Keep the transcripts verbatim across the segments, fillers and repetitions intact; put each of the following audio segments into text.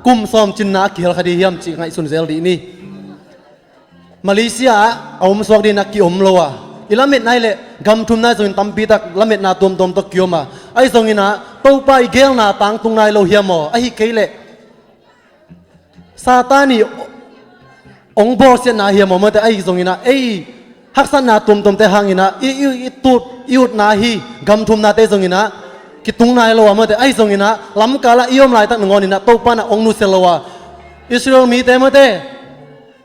kum sawm cinna a kihel kha ding hiam cih ngaihsun zel dih ni. Malaysia ah a omsuak ding a kiom lo a, i lametna hi leh gam thumna hi zongin tampitak lametna tuamtuam tawh kiom a, ahi zongin ah Topa i geelna tangtung nai lo hiam aw? Ahi kei leh Satan i ong bawlsiatna hiam aw? Mawte ahi zongin ah ei haksatna tuamtuamte hangin ah i, i, i tut i utna hi gam thumnate zongin ah kitung nai lo a, mawte ahi zongin ah lamkal ah i om laitak nangawn in ah Topa in ah ong nusia lo a, Israel mite mawte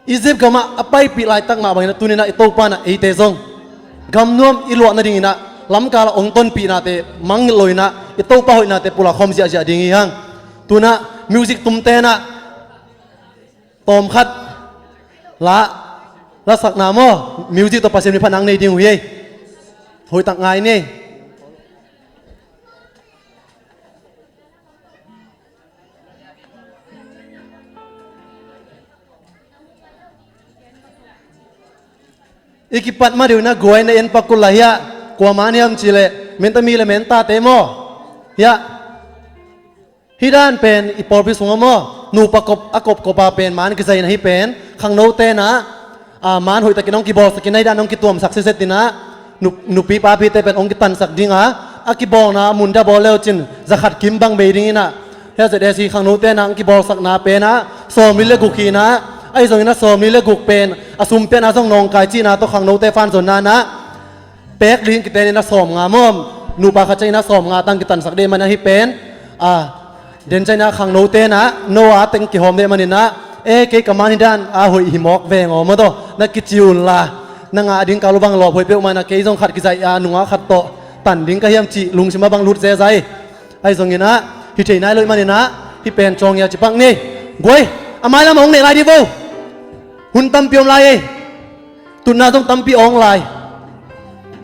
Egypt gamah a paipih laitak mah bangin ah tuni in ah i Topa in ah eite zong gamnuam i luah nadingin ah lamkal ah ong tonpihnate mangngilh lo in ah i Topa hoihnate pulak khawm ziahziah ding hi hang. Tu in ah music tumte in ah tawmkhat la, lasakna maw, music tawh Pasian min phatna nei ding uh hi. Hoihtak ngai ni. I kipat ma deuh in ah guai na en pakul la hiah, kuamah niam cih leh menta mi le mentate maw? Hiah. Hih dan pen i pawlpi sungah maw, nupa kop a kopkop a pen maan kizai in ah hih pen khangnote in ah, a, maan hoihtakin hong kibawlsak in ah hih dan hong kituamsak siset in ah nu-, nupi papite pen hong kitansak ding a, a kibawlna a mun dah bawl leucin zakhat kim bang bei ding in ah, hih a zet esi khangnote in ah hong kibawlsakna pen ah sawmli le guk hi in ah, ahi zongin ah sawmli le guk pen a sum piakna zong nawngkai cihna tawh khangnote fan zonna in ah pek ding kiten in ah sawmnga maw, nupa khat ciangin ah sawmnga tang kitansak ding man ah hih pen, a, den ciangin ah khangnote in ah no a teng kihawm ding manin ah, e, kei ka man hih dan a hoih hi mawk veng aw maw, tawh na kici unla, na ngah ding kal uh bang lawp hoih peuhmah in ah kei zong khat kizai a nungak khat tawh tan ding ka hiam cih lungsim ah bang lut zezai. Ahi zongin ah hih thei nai lo ih manin ah hih pen cawngia ci pak ni. Guai, a mailam ah hong neh lai dih vo. Hun tampi om lai ei. Tutna zong tampi awng lai.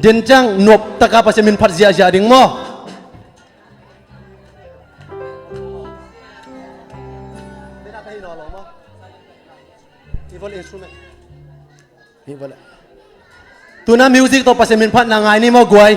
Den ciang nuamtak a Pasian min phat ziahziah ding maw? Tu in ah music tawh Pasian min phatna ngai ni maw guai.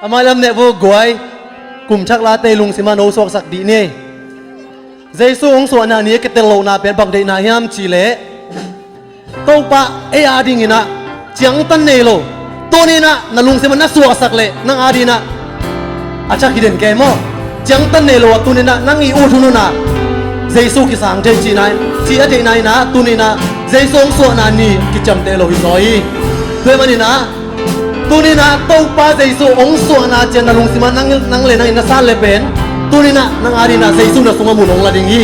A mailam neh vo guai, kum thak late lungsim ah no suaksak dih ni. Jesu hong suahna ni a kitel lohna pen bang deihna hiam cih leh Topa ei a dingin ah ciangtan nei lo, tuni in ah na lungsim ah na suahsak leh nang a dingin ah a thak hi den kei maw? Ciangtan nei lo ah tuni in ah nang i ut hun hun ah Jesu kisang thei cihna, cih a theihna in ah tuni in ah Jesu hong suahna ni kiciamteh lo hi zaw hi. Tua ahih manin ah tuni in ah Topa Jesu hong suahna ciang na lungsim ah nang, nang le nang in na san le pen tuni in ah nang a dingin ah Jesu na sungah mun hong la ding hi.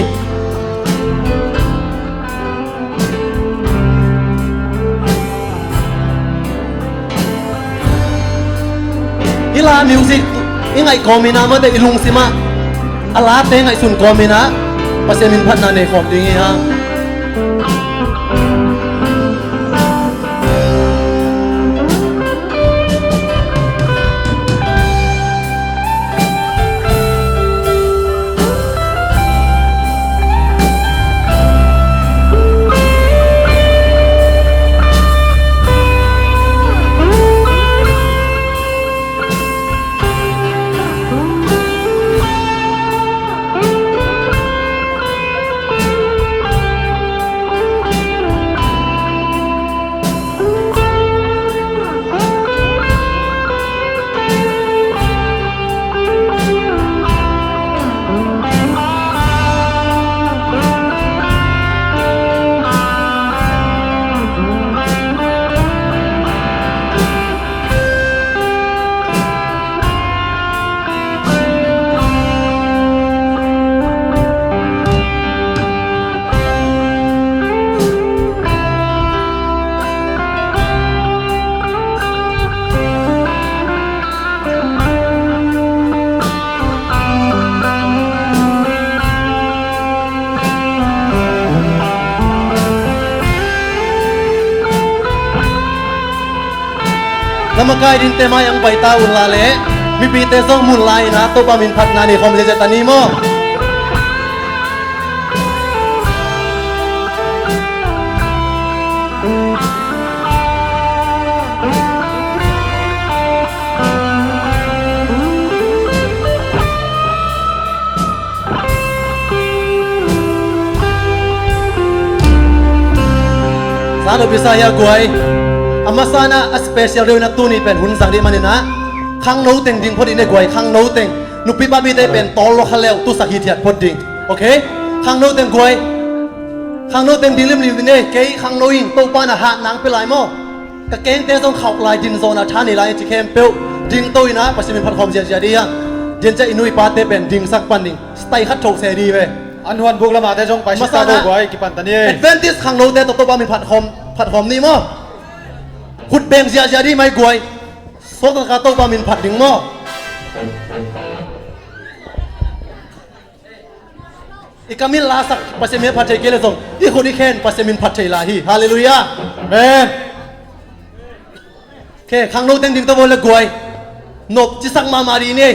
Hih la music i ngaih kawmin ah mawte i lungsim ah a late ngaihsun kawmin ah Pasian min phatna nei khawm ding hi hang. Lam a kai dingte mai-ah hong pai ta un la leh, mipite zong mun lai-in ah Topa min phatna nei khawm ziahziah ta ni maw? Sa lo pisa hi a guai. A masa-in ah a special deuh in ah tuni pen hun zang ding manin ah, khangno teng ding phot ding e guai, khangno teng. Nupi papite pen tawl lo kha leu tusak hithiat phot ding. Ok? Khangno teng guai. Khangno teng ding limlim ding e, kei khangno ing, Topa in ah hat nang pia lai maw? Ka kengte zong khauh lai, din zawhna tha nei lai, ci khempeuh dingto in ah Pasian min phat khawm ziahziah ding hi hang. Din ciang i nu i pate pen dingsak pan ding, style khat thoh se ding hi ve. An huan buk lamate zong pai sik ta. Masa-in ah guai, kipan ta ni. Adventist khangnote tawh Topa min phat khawm, phat khawm ni maw? Khut beng ziahziah ding mai guai. Sawltak a Topa min phat ding maw? I kam in lasak Pasian min phat thei kei leh zong, i khut i khen Pasian min phat thei lai hi. Halleluiah. Amen. Ok, khangno teng dingto vo le guai. Nop cisak mahmah ding ni.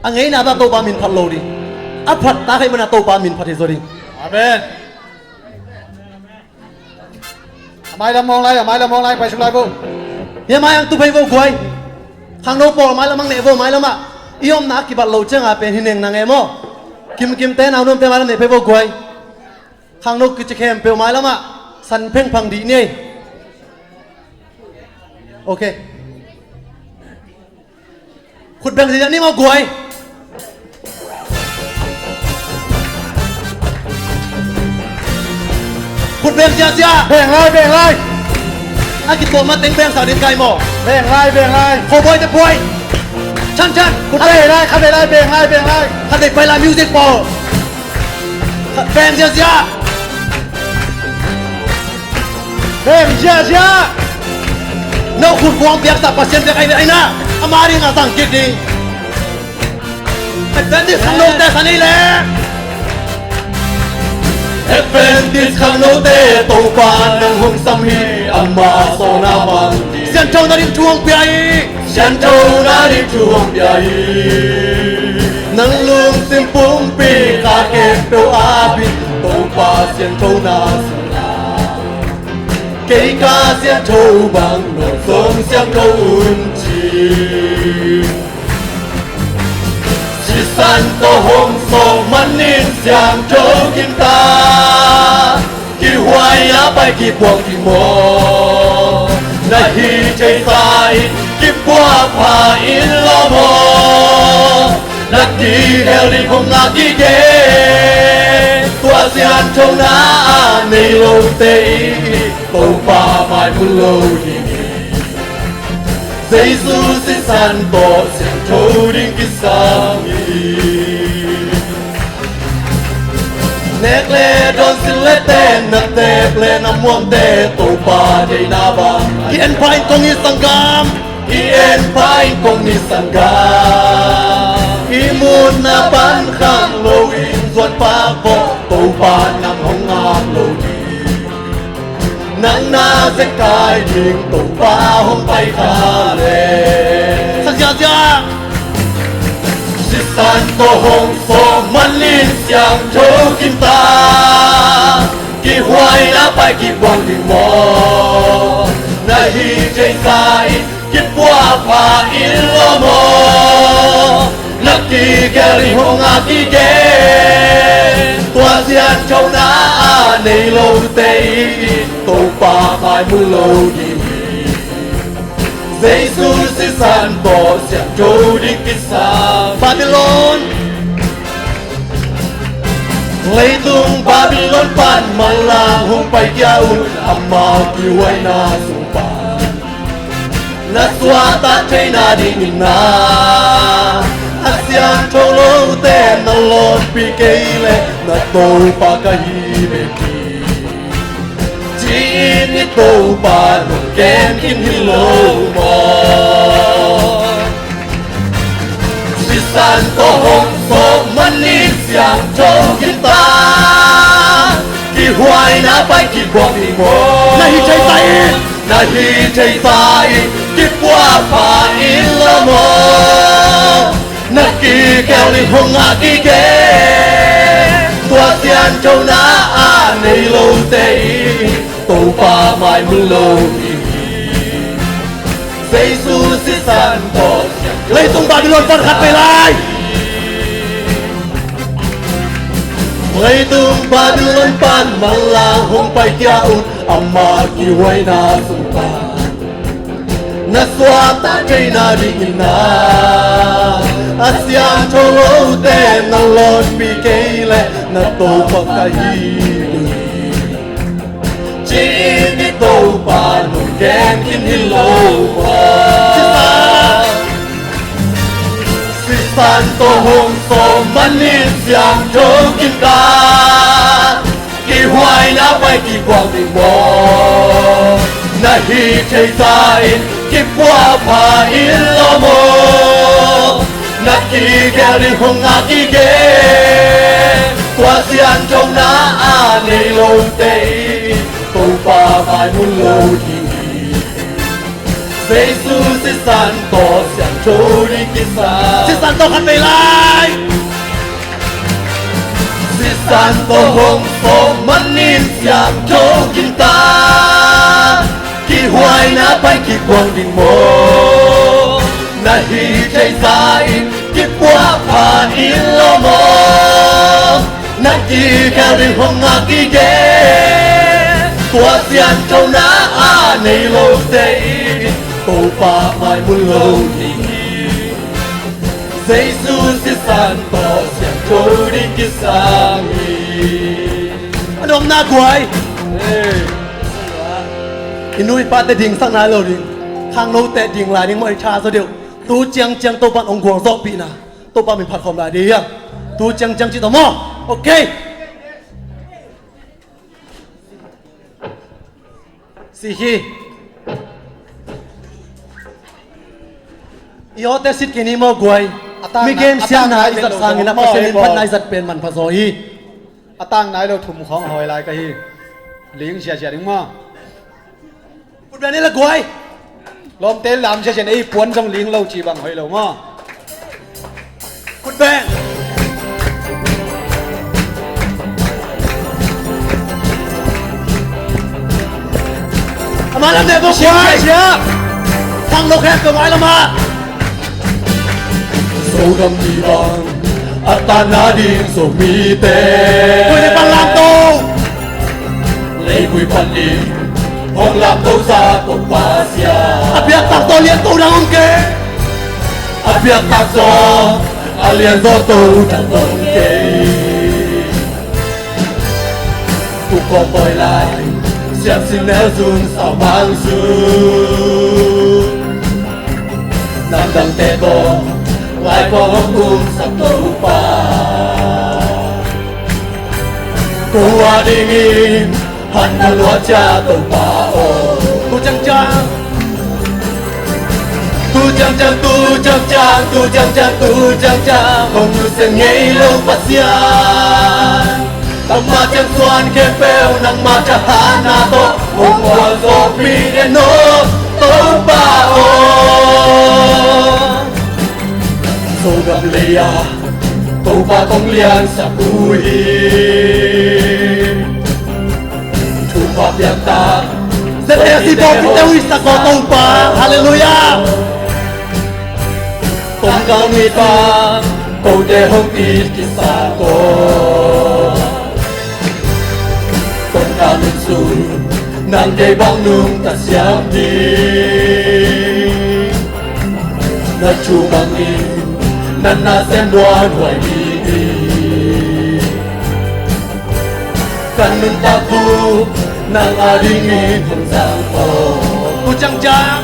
A ngeina bang Topa min phat lo ding. A phat tak ahih manin ah Topa min phat hi zaw ding. Amen. A mailam mawng lai, a mailam mawng lai, pai suk lai vo. Hi a mai-ah tu phei vo guai. Khangno pawl a mailam hong neh vo, mailam ah. I omna a kibat loh ciangah pen hi neng nang e maw? Kimkimte, naunuamte a mailam neh phei vo guai. Khangno kici khempeuh mailam ah san phengphang dih ni. Ok. Khut beng ziahziah ni maw guai. Khut beng ziahziah. Beng lai, beng lai. A kituah mateng bengsak ding kai maw? Beng lai, beng lai. Khawbuaite buai. Chan chan. Khut beng lai, khat beng lai, beng lai, beng lai. Khat beng pai lai, music pawl. Beng ziahziah. Beng ziahziah. No khut buang piaksa Pasian bek ahi ve, ahi na. Ama ding a zang kik ding. Adventist khangnote sa ni le. Adventist khangnote, Topa nang hong sam hi, ama sawlna bang. Siangtho na ding thu hong pia hi. Siangtho na ding thu hong pia hi. Nang lungsim pumpi kha khempeuh a pi, Topa siangtho na sungah. Kei ka siangtho bang, nang zong siangtho un ci. Sisan tawh hong sawh manin siangtho kim ta. Kihhuai na pai kipuak ding maw? Na hih theih sa in kipuak pha in lo maw? Na kihel ding hong ngak i gen. Tua siangthona a nei lote i Topa mai mun lo ding hi. Jesu sisan tawh siangtho ding kisam hi. Nek le dawn, sil le ten, na tep le na muamte, Topa deihna bang. Ki-en pha in kong it sanggam. Ki-en pha in kong it sanggam. I mutna pan khang loin zuan pak vawh, Topa nang hong ngak lo ding. Nang na zekai ding Topa hong pai kha leh. Sa ziahziah. Sisan tawh hong sawh manin siangtho kim ta. Kihhuai na pai kipuak ding maw? Na hih theih sa in kipuak pha in lo maw? Na kihel ding hong ngak i gen. Tua siangthona a nei lote i Topa mai mun lo ding hi. Jesu sisan tawh siangtho ding kisam. Babylon. Leitung Babylon pan manlang hong pai kia un, amau kihhuaina sung pan na suahtak theihna dingin na, a siangtho lote na lawnpih kei leh na Topa ka hi bek hi. Ci-in i Topa nong kem khin hi lo maw? Sisan tawh hong sawh manin siangtho kim ta. Kihhuai na pai kipuak ding maw? Na hih theih sa in. Na hih theih sa in kipuah pha in lo maw? Na kikhel in hong ngak i gen. Tua sianthona a nei lote in Topa mai mun lo ding hi. Jesu sisan tawh leitung Babylon pan khat vei lai. Leitung Babylon pan manlang hong paikhia un, ama kihuaina sung pan na suakta theihna dingin na a siangtho lote na lawnpih kei leh na Topa ka hi ding hi, ci-in i Topa nong gen khin hi lo maw? Sisan tawh hong sawm manin siangtho khin ta, kihuaina pai kikuang ding maw? Na hih theih sa in kipuah pha in lo maw? Na kikhel in hong ngak i gen. Tua sianthona a nei lote in Topa mai mun lo ding hi. Jesu sisan tawh siangtho ding kisam. Sisan tawh khat vei lai. Sisan tawh hong sawm manin siangtho khin ta, kihuaina pai kikuang ding maw? Na hih theih sa in kipuah pha in lo maw? Na kikhel in hong ngak i gen. Tua sianthona a nei lote in Topa mai mun lo ding hi. Jesu sisan tawh siangtho ding kisam hi. A nuamna guai. I nu i pate dingsak nai lo ding. Khangnote ding lai ding maw, i tha zaw deuh. Tu ciangciang Topa in hong gualzawhpihna Topa min phat khawm lai ding hiam? Tu ciangciang cih tawh maw? Ok. Si hi. I awte sit kei ni maw guai. Mi game siatna i zat sangin a Pasian min phatna i zat pen manpha zaw hi. A tang nai lo thum khawng hawi lai ka hi. Ling ziazia ding maw? Khut beng ni la guai. Lawmte lam ziazia, ei puan zong ling lo ci bang hoih lo maw? Khut beng. Ama lam ne bawk guai. Siap, siap. Thang lo khek ka mai lamah. Zogam mi bang a tanna ding Zomite. Koi le pan lam to. Leivui panin hong lamto sa Topa siam. A biaktak tawh lianto dang om kei. A biaktak tawh a lianzaw to dang om kei. Tuk kawm pawi lai siamsin nel zun saumang zun. Namdangte tawh lai kawm hong umsak Topa. Ko a dingin han na luat cia Topa aw. Tu ciangciang, tu ciangciang, tu ciangciang, tu ciangciang, tu ciangciang hong nusia ngei lo Pasian. Tama ciang suan khempeuh nangma thahatna tawh hong gualzawhpih den aw Topa aw. Zogam lei-ah Topa kong liansak uh hi. Thupha piakta ZAC tawh kite uh i sak aw Topa. Halleluiah. Kong kal mi pa kote hong it kisa ko. Kong kal mi sun nang kei bang nungta siam hi. Na thu bangin na na sem buan huai mi hi. Kan nuntak uh nang a dingin hong zang aw. Tu ciangciang,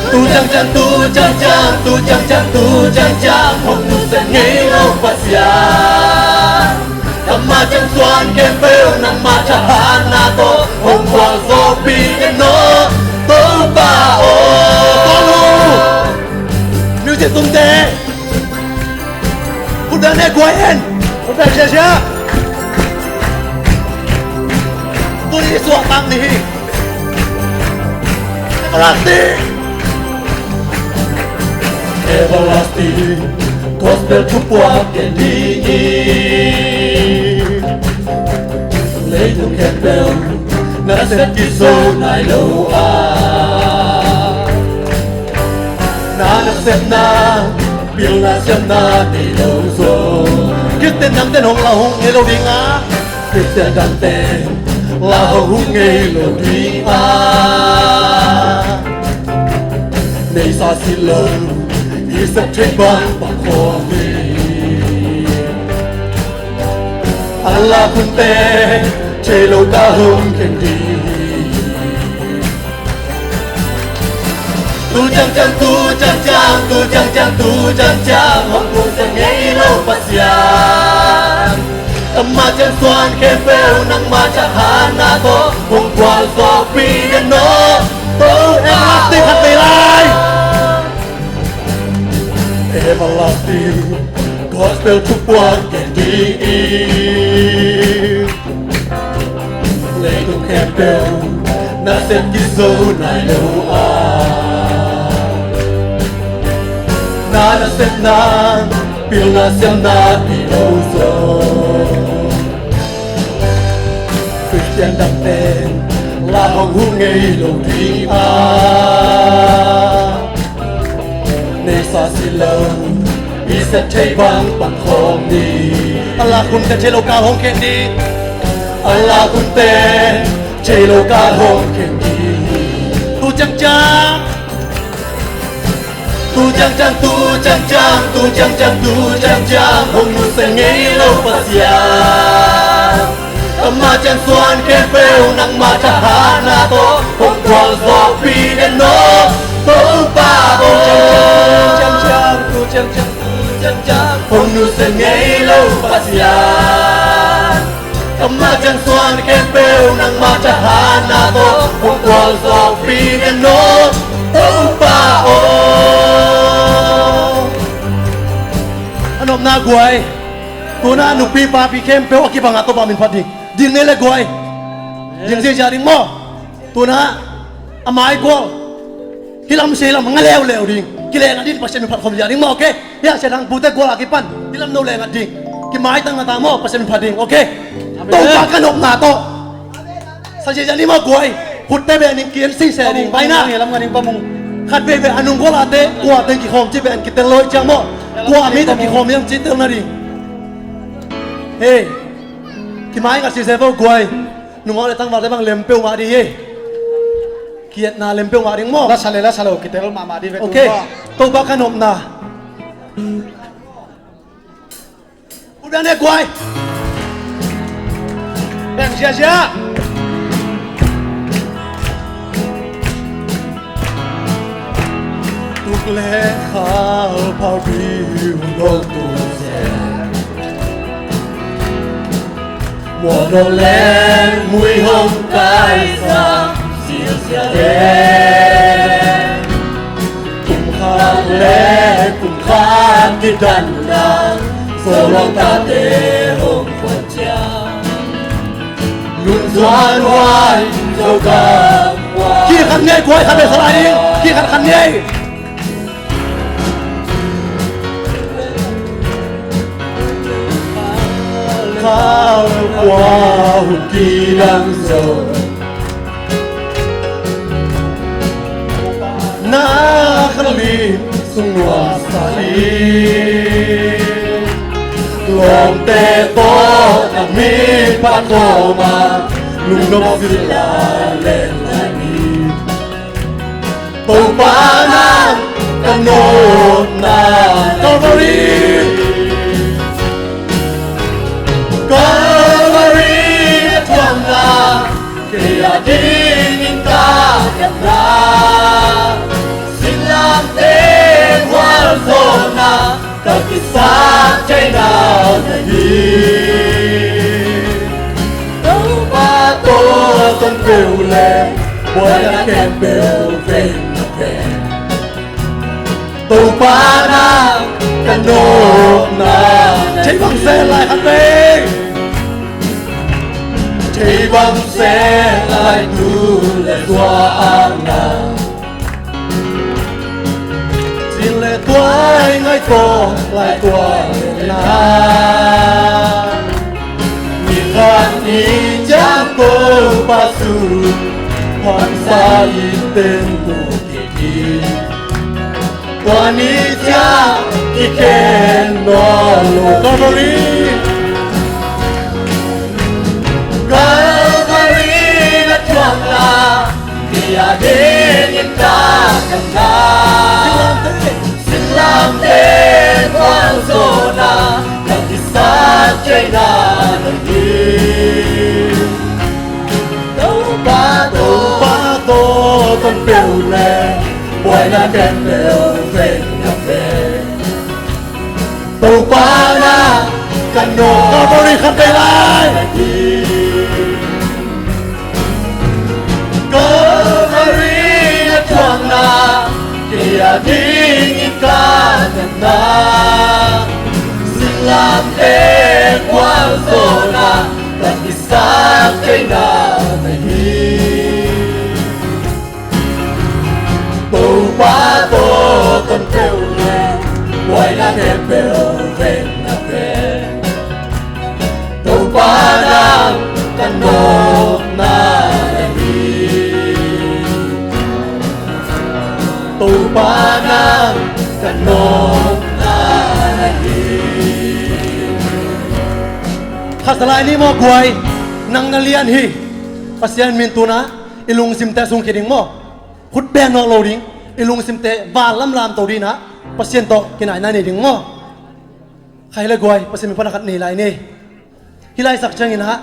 tu ciangciang, tu ciangciang, tu ciangciang, tu ciangciang hong nusia ngei lo Pasian. Tama ciang suan khempeuh nangma thahatna tawh hong gualzawhpih den aw Topa aw. Music tumte. Khut beng ne guai hen. Khut beng siasia. Tuni suahtak ni hi. Everlasting, everlasting gospel thupuak ken ding hi. Leitung khempeuh nasep kizo nai lo a, na nasepna pilna siamna nei lo zaw. Khristian dangte'n hong la hong ngei lo ding a, Khristian dangte'n la hong hong ngei lo ding a, neisa si lo i sep thei bang pang khawm hi. A la khunte thei lo ka hong khen ding hi. Tu ciangciang, tu ciangciang, tu ciangciang, tu ciangciang hong nusia ngei lo Pasian, ama ciang suan khempeuh nangma thahana tawh hong gualzawhpih den aw. Everlasting khat vei lai. Everlasting gospel thupuak ken ding hi. Leitung khempeuh nasep kizo nai lo a, na nasepna pilna siamna nei lo zaw. Khristian dangte'n la hong hong ngei lo ding a, neisa si lo i sep thei bang pang khawm ni. A la khunte thei lo ka hong khen ni. A la khunte thei lo ka hong khen ni. Tu ciangciang, tu ciangciang, tu ciangciang, tu ciangciang, tu ciangciang hong nusia ngei lo Pasian, ama ciang suan khempeuh nangma thahana tawh hong gualzawhpih den aw. Topa aw, tu ciangciang, tu ciangciang, tu ciangciang hong nusia ngei lo Pasian, ama ciang suan khempeuh nangma thahana tawh hong gualzawhpih den aw. Topa aw. A nopna guai. Tu-in ah nupi papi khempeuh a kibang a Topa min phat ding. Ding ni le guai. Ding ziahziah ding maw. Tu-in ah a mai gual. Hih lam sia hih lam nga leuleu ding. Kileh ngat ding, Pasian min phat khawm ziah ding maw, okay? Hih a sia dang pute gual a kipan hih lam no leh ngat ding. Kimaitang ngat a maw, Pasian min phat ding, okay? Amen. Topa ka nopna tawh sa ziahziah ni maw guai. Khutte beh ning ki-en siseh ding. Pai na. Khat veivei a nung gual a te kua teng kikhawm ci beh kitel lo hi ciang maw. Kua mi tawh kikhawm hiam ci tel na ding. Hei, kimai ngat siseh vo guai. Nungak le tangvalte bang lem peuhmah ding hi. Ki-etna lem peuhmah ding maw. La sa le la sa lo kitel mahmah ding ve. Okay. Topa ka nopna. Ut bia ne guai. Beng ziahziah. Tuk le khau phau biu dong tu se. Muanawh le mui hong kaisa silsia le kum khat le kum khat kidanna Zolong tate hong kuan ciang lungzuan huai Zogam huai. Kikhat ngei kuai khat bek sa lai ding. Kikhat khat ngei. Kau kua hun kidang zo. Na khalin sung nuam sa hi. Lawmte tawh na min phat khawm a lungnuam sila len lai hi. Topa nang ka nopna Calvary. Calvary a thuamna kei a dingin ka kepna sinlamte gualzawhna ka kisap thei nau na hi. Topa tawh tong peuh le buaina khempeuh veng na pen Topa nang ka nopna. Thei bang se lai khat vei. Thei bang se lai tu le tua a na. Ngai tawh lai tua na. Ni khat ni ciang Topa sung phuansa in teng tu kik hi. Tua ni ciang kikhen nawn lo Calvary. Calvary na thuakna, kei a dingin ka kamna. Singlamteh gualzawhna, ka kisap theihna na hi. Topa, Topa tawh ton peuh le, buaina khempeuh veng na ve. Topa nang ka nawk. Calvary khat vei lai. Calvary na thuakna, kei a dingin ka kamna. Singlamteh gualzawhna, ka kisap theihna na hi. Topa tawh ton peuh le, buaina khempeuh veng na ve. Topa nang ka nawkna na hi. Topa nang ka nawkna na hi. Khat sa lai ni maw guai, nang na lian hi. Pasian min tuna i lungsimte sung kiding maw? Khut beng nawn lo ding, i lungsimte val lamlam to ding a, Pasian tawh kinaina nei ding maw? Khai le guai, Pasian min pan a khat nei lai ni. Hih laisak ciangin a,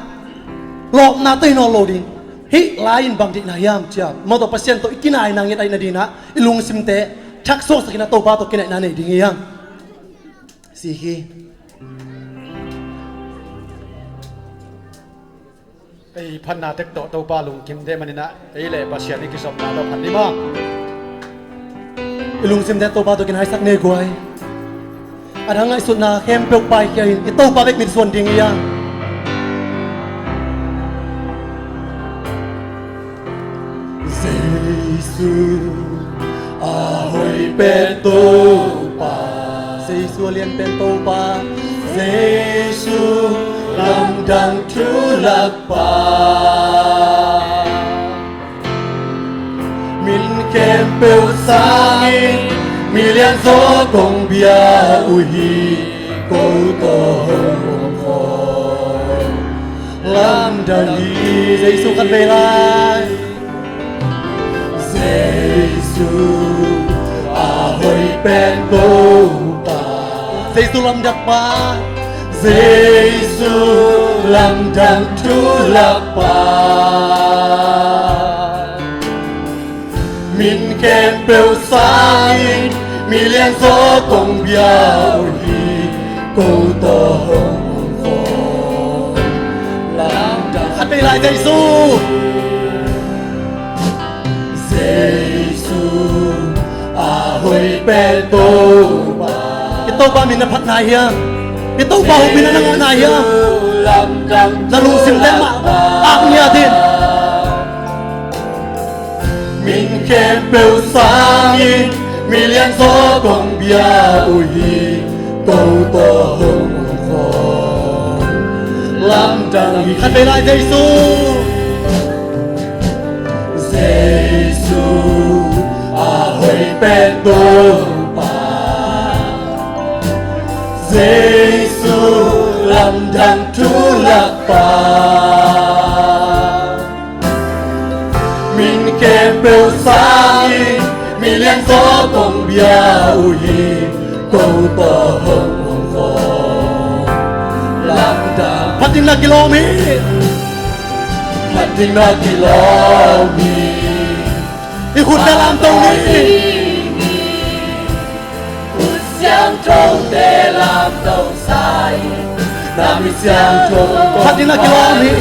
lawpna tei nawn lo ding. Hih lai in bang deihna hiam ciam? Maw tawh Pasian tawh i kinaina nget aihna ding a, i lungsimte thak suaksak in a Topa tawh kinaina nei ding hiam? Si hi. Ei phatna tek tawh Topa lungkim deh manin ah, ei le Pasian i kizopna tawh phat ni maw? I lungsim deh Topa tawh kinaisak ni guai. A dang ngaihsutna khempeuh paikhia in i Topa bek mitsuan ding hi hang. Jesu a hoih pen Topa. Jesu a lian pen Topa. Jesu lamdang thu lakpa. Min khempeuh sangin milian zaw kong bia uh hi, ko tawh hong om khawm lamdang hi. Jesu khat vei lai. Jesu a hoih pen Topa. Jesu lamdang pa. Jesu lamdang thu lakpa. Min khempeuh sangin milian zaw kong bia uh hi, ko tawh hong om khawm lamdang. Khat vei lai Jesu. Jesu a hoih pen Topa. I Topa min na phat nai hiam? I Topa hong min na ngah nai hiam? Lamdang na lungsim le mah ak ngiat in. Min khempeuh sangin milian zaw kong bia uh hi, ko tawh hong om khawm lamdang hi. Khat vei lai Jesu. Jesu a hoih pen Topa. Jesu lamdang thu lakpa. Min khempeuh sangin milian zaw kong bia uh hi, ko tawh hong om khawm lamdang. Phat ding na kilawm hi. Phat ding na kilawm hi. I khut na lamto ni. Khut siangthote lamto sa in, na mit siangtho phat ding na kilawm hi.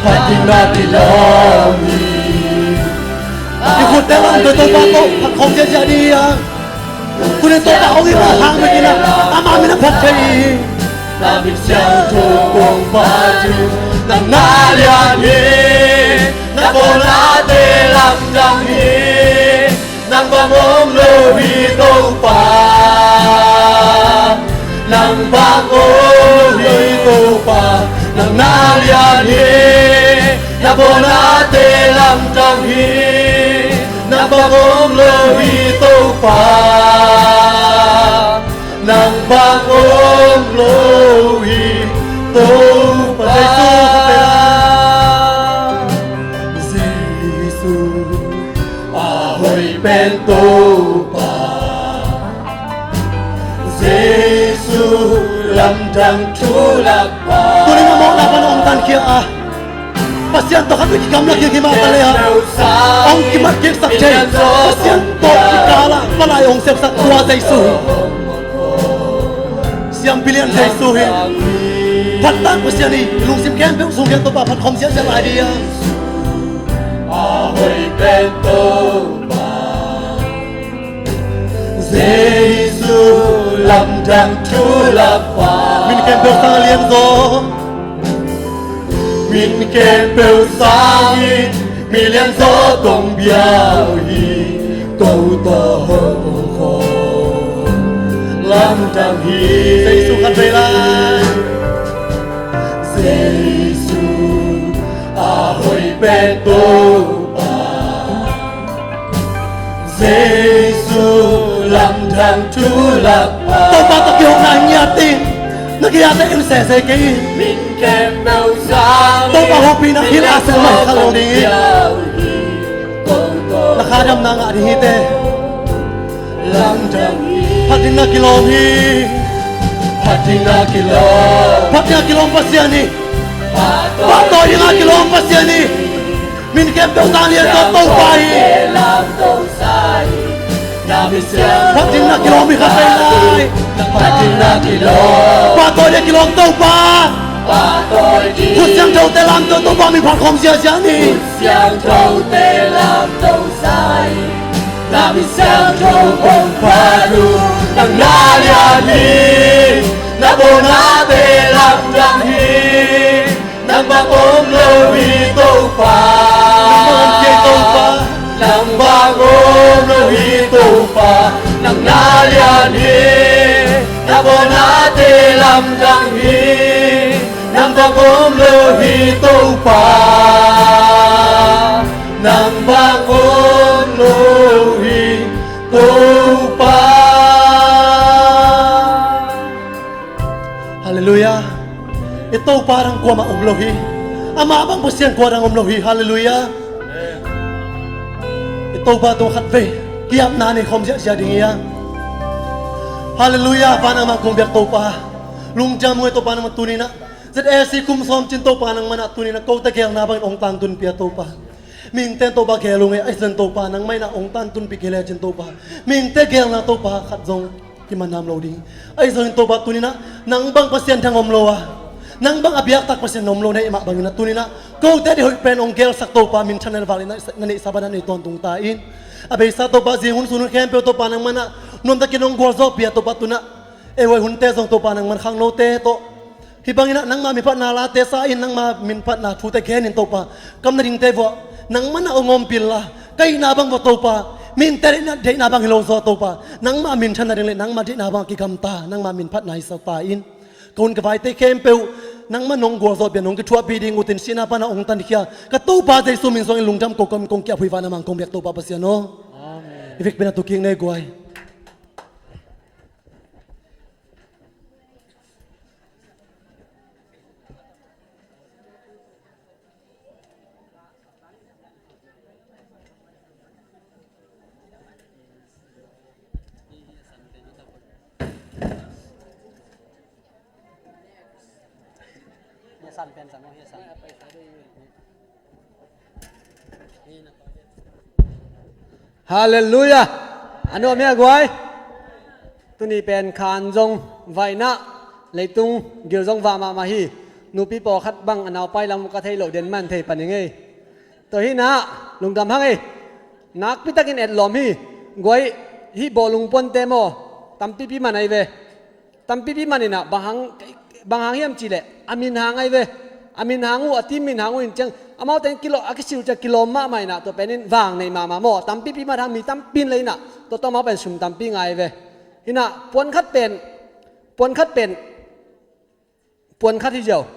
Phat ding na kilawm hi. I khutte lamto Topa tawh phat khawm ziahziah ding hi hang. Khut in Topa hong it a hang bek in a, ama min a phat thei hi. Na mit siangtho kong phat hi. Nang na lian hi. Na bawnate lamdang hi. Nang bang om lo hi Topa. Hi, na bawnate lamdang hi, nang bang om lo hi Topa, nang bang om lo hi Topa. Jesu, Jesu, a hoih pen Topa. Jesu lamdang thu lakpa. Tuni na mawhna pan hong tankhia a, Pasian tawh khat kigamla kik hi mah ta leh a, hong kimat kiksak thei, Pasian tawh kikal a palai hong sepsak tua Jesu hi. Siampi lian Jesu hi. Phattak Pasian hi. Lungsim khempeuh sung khempeuh Topa phat khawm ziahziah lai ding a. A hoih pen Topa. Jesu lamdang thu lakpa. Min khempeuh sang a lian zaw. Min khempeuh sangin mi lian zaw kong biau hi. Ko tawh hong khawm lamdang hi. Jesu khat vei lai. Jesu a hoih pen Topa. Jesu lamdang thu lakpa. Topa tawh kihona ngiat in, na gei-a teh en sese kei in. Min khempeuh sang. Topa hopihna hilh a sung mai kha lo ding in. Na kha damna ngah ding hi teh. Lamdang hi. Phat ding na kilawm hi. Phat ding na kilawm. Phat ding na kilawm Pasian hi. Pahtawi ding na kilawm Pasian hi. Min khempeuh sang lian zaw Topa hi. Phat ding na kilawm hi khat vei lai. Phat ding na kilawm. Pahtawi ding na kilawm Topa. Khut siangthote lamto Topa min phat khawm ziahziah ni. Siangthote lamto sa in. Na min siangtho hong phat uh. Nang na lian hi. Na bawnate lamdang hi. Nang bang om lo hi Topa. Nang bang om kei Topa. Nang bang om lo hi Topa. Nang na lian hi. Na bawnate lamdang hi. Nang bang om lo hi Topa. Nang bang om lo hi Topa. Halleluiah. I Topa dang kuamah om lo hi. Amah bang Pasian kua dang om lo hi. Halleluiah. I Topa tawh khat vei ki-apna nei khawm ziahziah ding hi a. Halleluiah. Pa nangmah kong biak Topa. Lungdam ngei Topa nangmah tuni-in ah Z A C kum sawm cin Topa nangmah in ah tuni-in ah kote geelna bangin hong tangtunpih a Topa. Mihingte in Topa geel uh ngei, ahi zongin Topa nangmah in ah hong tangtunpih kei lecin Topa, mihingte geelna Topa khat zong kimanam lo ding. Ahi zongin Topa tuni-in ah nang bang Pasian dang om lo a, nang bang a biaktak Pasian om lo na hih mah bangin ah tuni-in ah kote deih hoih pen hong geelsak Topa minthanna val in na neihsa bangin ah nei tawntung ta in. A beisa Topa zing hun sun hun khempeuh Topa nangmah in ah nuamtakin hong gualzawhpih a Topa tuni-in ah ei huai hunte zong Topa nangmah in khangnote tawh hih bangin ah nangmah minphatna late sa in nangmah minphatna thute genin Topa kam na dingte vuah nangmah in ah hong ompih inla ka hihna bang vuah Topa mihingte deihna, deihna bang hi lo zaw Topa nangmah minthan nading le nangmah deihna bang kigamta nangmah minphatna hi sa ta in. Ka hun ka vaite khempeuh nangmah in hong gualzawhpih a nong kithuahpih ding utin sihna pan ah hong tankhia ka Topa Jesu min suangin lungdam ko kong, kong ki-ap uh hi. Vanah mang kong biak Topa Pasian aw. Amen. I vekpi-in ah thukik nei guai. Halleluiah. A nuam hia guai. Tuni pen khan zong vaihna leitung gil zong vah mahmah hi. Nupi pawlkhat bang a naupai lam uh ka thei loh den man thei pan hi ngei. Tua hi-in ah lungdam hang ei. Nakpitakin etlawm hi. Guai hih bawlung puante maw tampipi man ahi ve. Tampipi man in ah bang hang, bang hang hiam cihleh a min hang ahi ve. A min hang uh, a team min hang uh in ciang amaute in kilawm, a kisil ciang kilawm mahmah in ah tua pen in vang nei mahmah maw. Tampipi man hang mi tampi in lei in ah tua tua amau pen sum tampi ngai ahi ve. Hi-in ah puan khat pen, puan khat pen, puan khat hi ziau.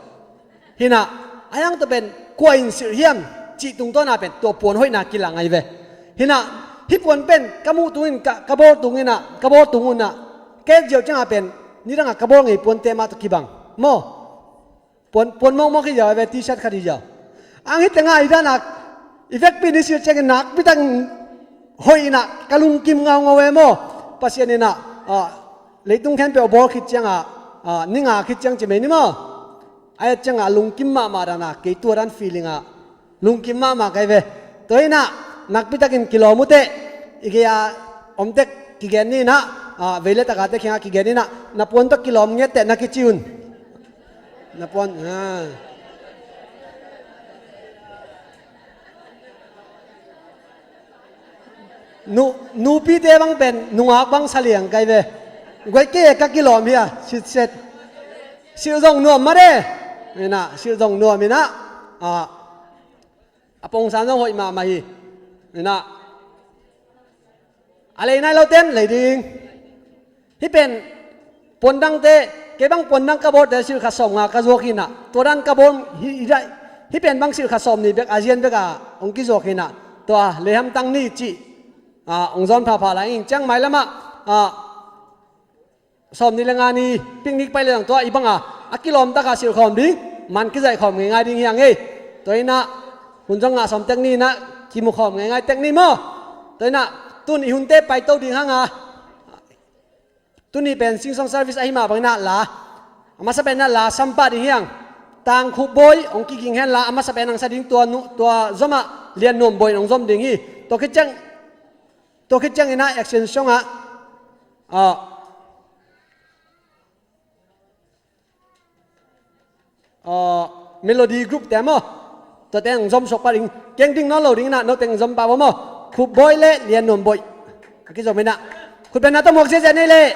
Hi-in ah A hiang tua pen kua in silh hiam cih tungtawna pen tua puan hoihna kilang ahi ve. Hinah hih puan pen ka muh tungin ka, ka bawl tungin ah, ka bawl tungun ah, ka et ziau ciangah pen nidangah ka bawl ngei puante mah tawh kibang maw? Puan, puan mawkmawk hi ziau ahi ve, T-shirt khat hi ziau. Ang hih tengah i danak i vekpi ni silh ciangin nakpi takin hoih inah ka lungkim ngaungau e maw? Pasian inah, ah, leitung khempeuh a bawl khit ciangah, ah, ni nga khit ciang ci mei ni maw? A et ciangah a lungkim mahmah dan a, kei tua dan feeling ah lungkim mahmah ka hi ve. Tua inah nakpi takin kilawm uh teh, i gei a om tek kigen ni inah, ah, vei le taka te kiangah kigen inah, na puan tawh kilawm ngiat teh na kici un. Na puan, ah. Nu, nupite bang pen nungak bang sa liang ka hi ve. Guai kei ka kilawm hi a, sitset. Silh zong nuam mah de. Inah, silh zong nuam inah. Ah, a pongsan zong hoih mahmah hi. Inah. A lei nai lo ten lei ding. Hih pen puandangte, kei bang puandang ka bawlte silh khat sawm nga ka zuak hinah, tua dan ka bawl hi, hi, hih pen bang silh khat sawm nih bek a zian bek a hong kizuak hinah, tua lei hamtang ni cih, ah, hong zawn phapha lai ing. Ciang mailamah, ah, sawm nih le nga ni picnic pai le zang tua i bang a, a kilawm taka silh khawm ding, man kizaih khawm ngeingai ding hi a ngei. Tua inah hun zong ngah sawm tek ni inah kimu khawm ngeingai tek ni maw? Tua inah tun i hunte paito ding hang a, tuni pen sing song service ahi mah bangin ah la, a masa pen ah la sampah ding hi hang. Tangkhup Bawi hong kiging hen la, a masa pen hong sa ding tua nu, tua zomah Lian Nuam Bawi in hong zom ding hi. Tua khit ciang, tua khit ciang inah action song ah, ah, ah, melody group te maw? Tua teng zom suak pah ding, keng ding nawn lo ding inah, no teng zom pah maw? Khup Bawi le Lian Nuam Bawi a kizom inah, khut beng na tawh muak ziahziah ni leh.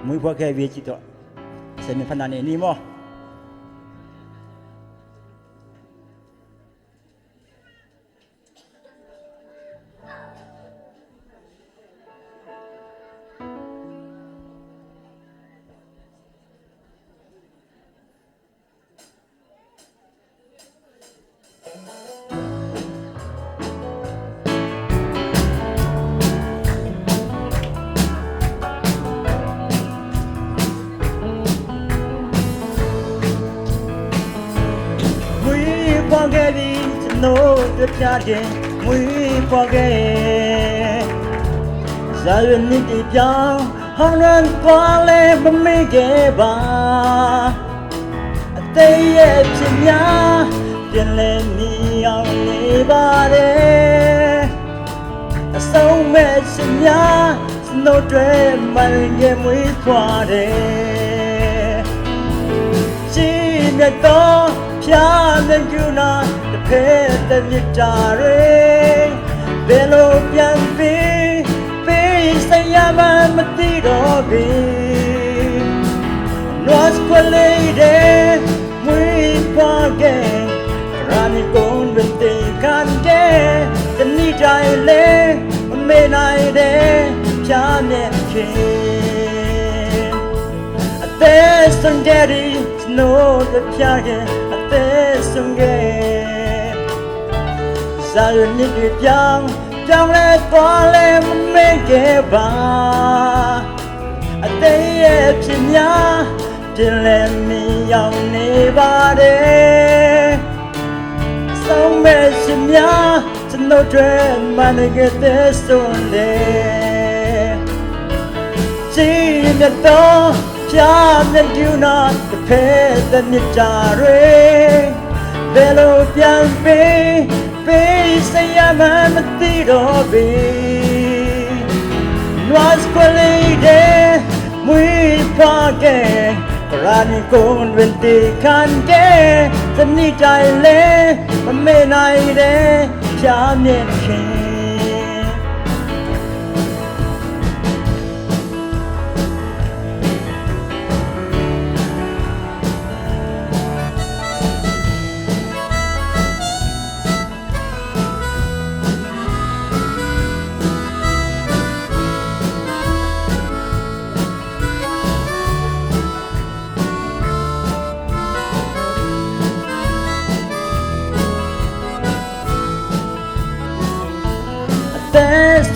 Muipua ke vi ci tua. Semi phana ne ni maw? Muipua ke ding cano tua cia ding, muipua ke. Zion ni ti piang hong ran kua le mami ke ba. A tei e cimia pian le ni au ni ba de. A sau me cimia snow dre mal ye mui kua de. Cimia to pia me guna te pe te mi ta re. Belo pian pi pi sa ya ma ma ti do bi. Nuas kua le de. Mui pua ge, rani kon ben te kan ge, te ni dai le, me nai de, pia ne ke. A te song ge di, no de pia ge, a te song ge. Sa yu ni di piang, piang le tua le me ge ba. A te ye pia nya, Pilemi yau ni ba de. Song me simya, snow dre manigete sunde. Simya to, simya diuna, the pet the nitare. Belo pian pe, Pei sayaman matido bi. Nuas kuali de, mui page, rani kun wenti kan ge, sani dai le, mamenai de, jamien king.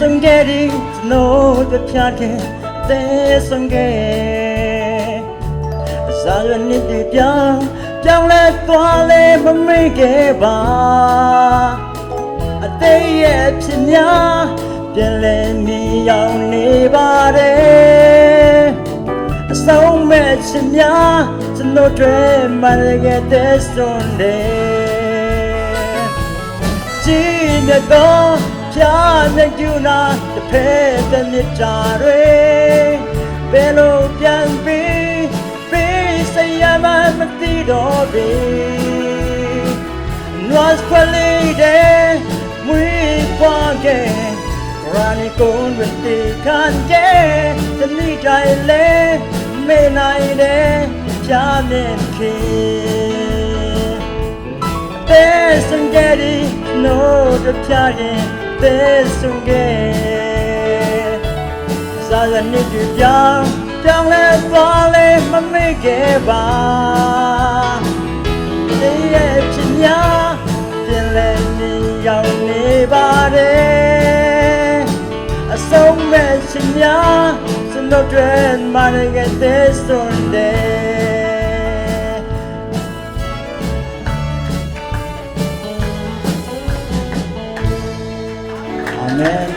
ဆုံးခဲ့သည် ကျွန်တော်တို့ဖြတ်ခဲ့ အသက်ဆုံးခဲ့ အစာရနှစ်တွေပြောင်း ပြောင်းလဲသွားလဲမမေ့ခဲ့ပါ အသေးရဲ့အဖြစ်များ ပြန်လည်မြင်ရောက်နေပါတယ် အဆုံးမဲ့ခြင်းများ ကျွန်တော်တို့အတွက် မှန်တကယ်သက်စွန်တယ် ကြီးမြတ်သော ဖျားမြတ်ကရုဏာ တစ်ဖက်သက်မေတ္တာတွေ ဘယ်လိုပြန်ပြီး ပေးစရာမှမသိတော့ပေ နွားခွက်လေးထဲ မွေးဖွားခဲ့ ကရာနီကုန်းတွင် သေခံခဲ့ တစ်နည်းတိုင်းလဲ မေ့နိုင်တဲ့ ဖျားမြတ်ခင် အသက်ဆုံးခဲ့သည် ကျွန်တော်တို့ဖြတ်ခဲ့ အသက်ဆုံးခဲ့ စာရနှစ်တွေပြောင်း ပြောင်းလဲသွားလဲမမေ့ခဲ့ပါ သင်ရဲ့ဖြစ်များ ပြန်လည်မြင်ရောက်နေပါတယ် အဆုံးမဲ့ခြင်းများ ကျွန်တော်တို့အတွက် မှန်တကယ်သက်စွန်တယ် အာမင်။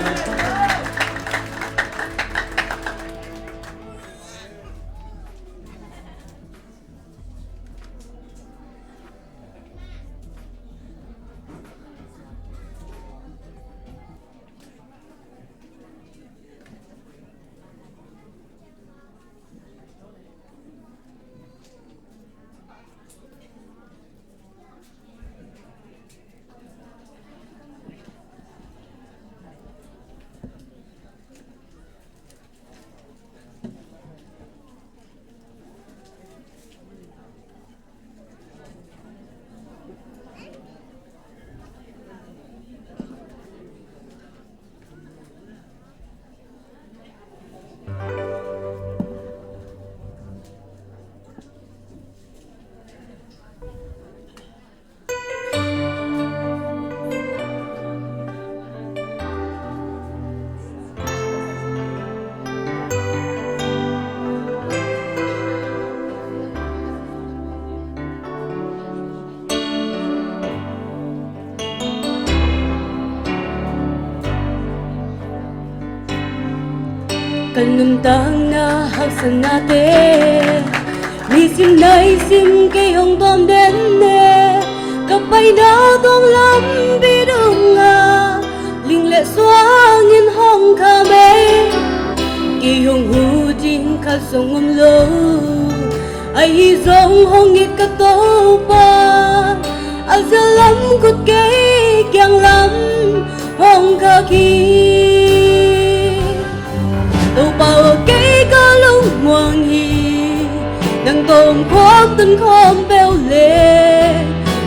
Ka nuntakna haksatnate nisim naisim kei hong tawm den e. Ka paina tawng lampi dungah ling le suangin hong kham e. Kei hong hu ding khat zong om lo. Ahi zong hong it ka Topa, a zia lam khut kei kiang lam hong khak hi. Topa aw, kei ka lungmuang hi. Nang tawh om khawm tun khawm peuh le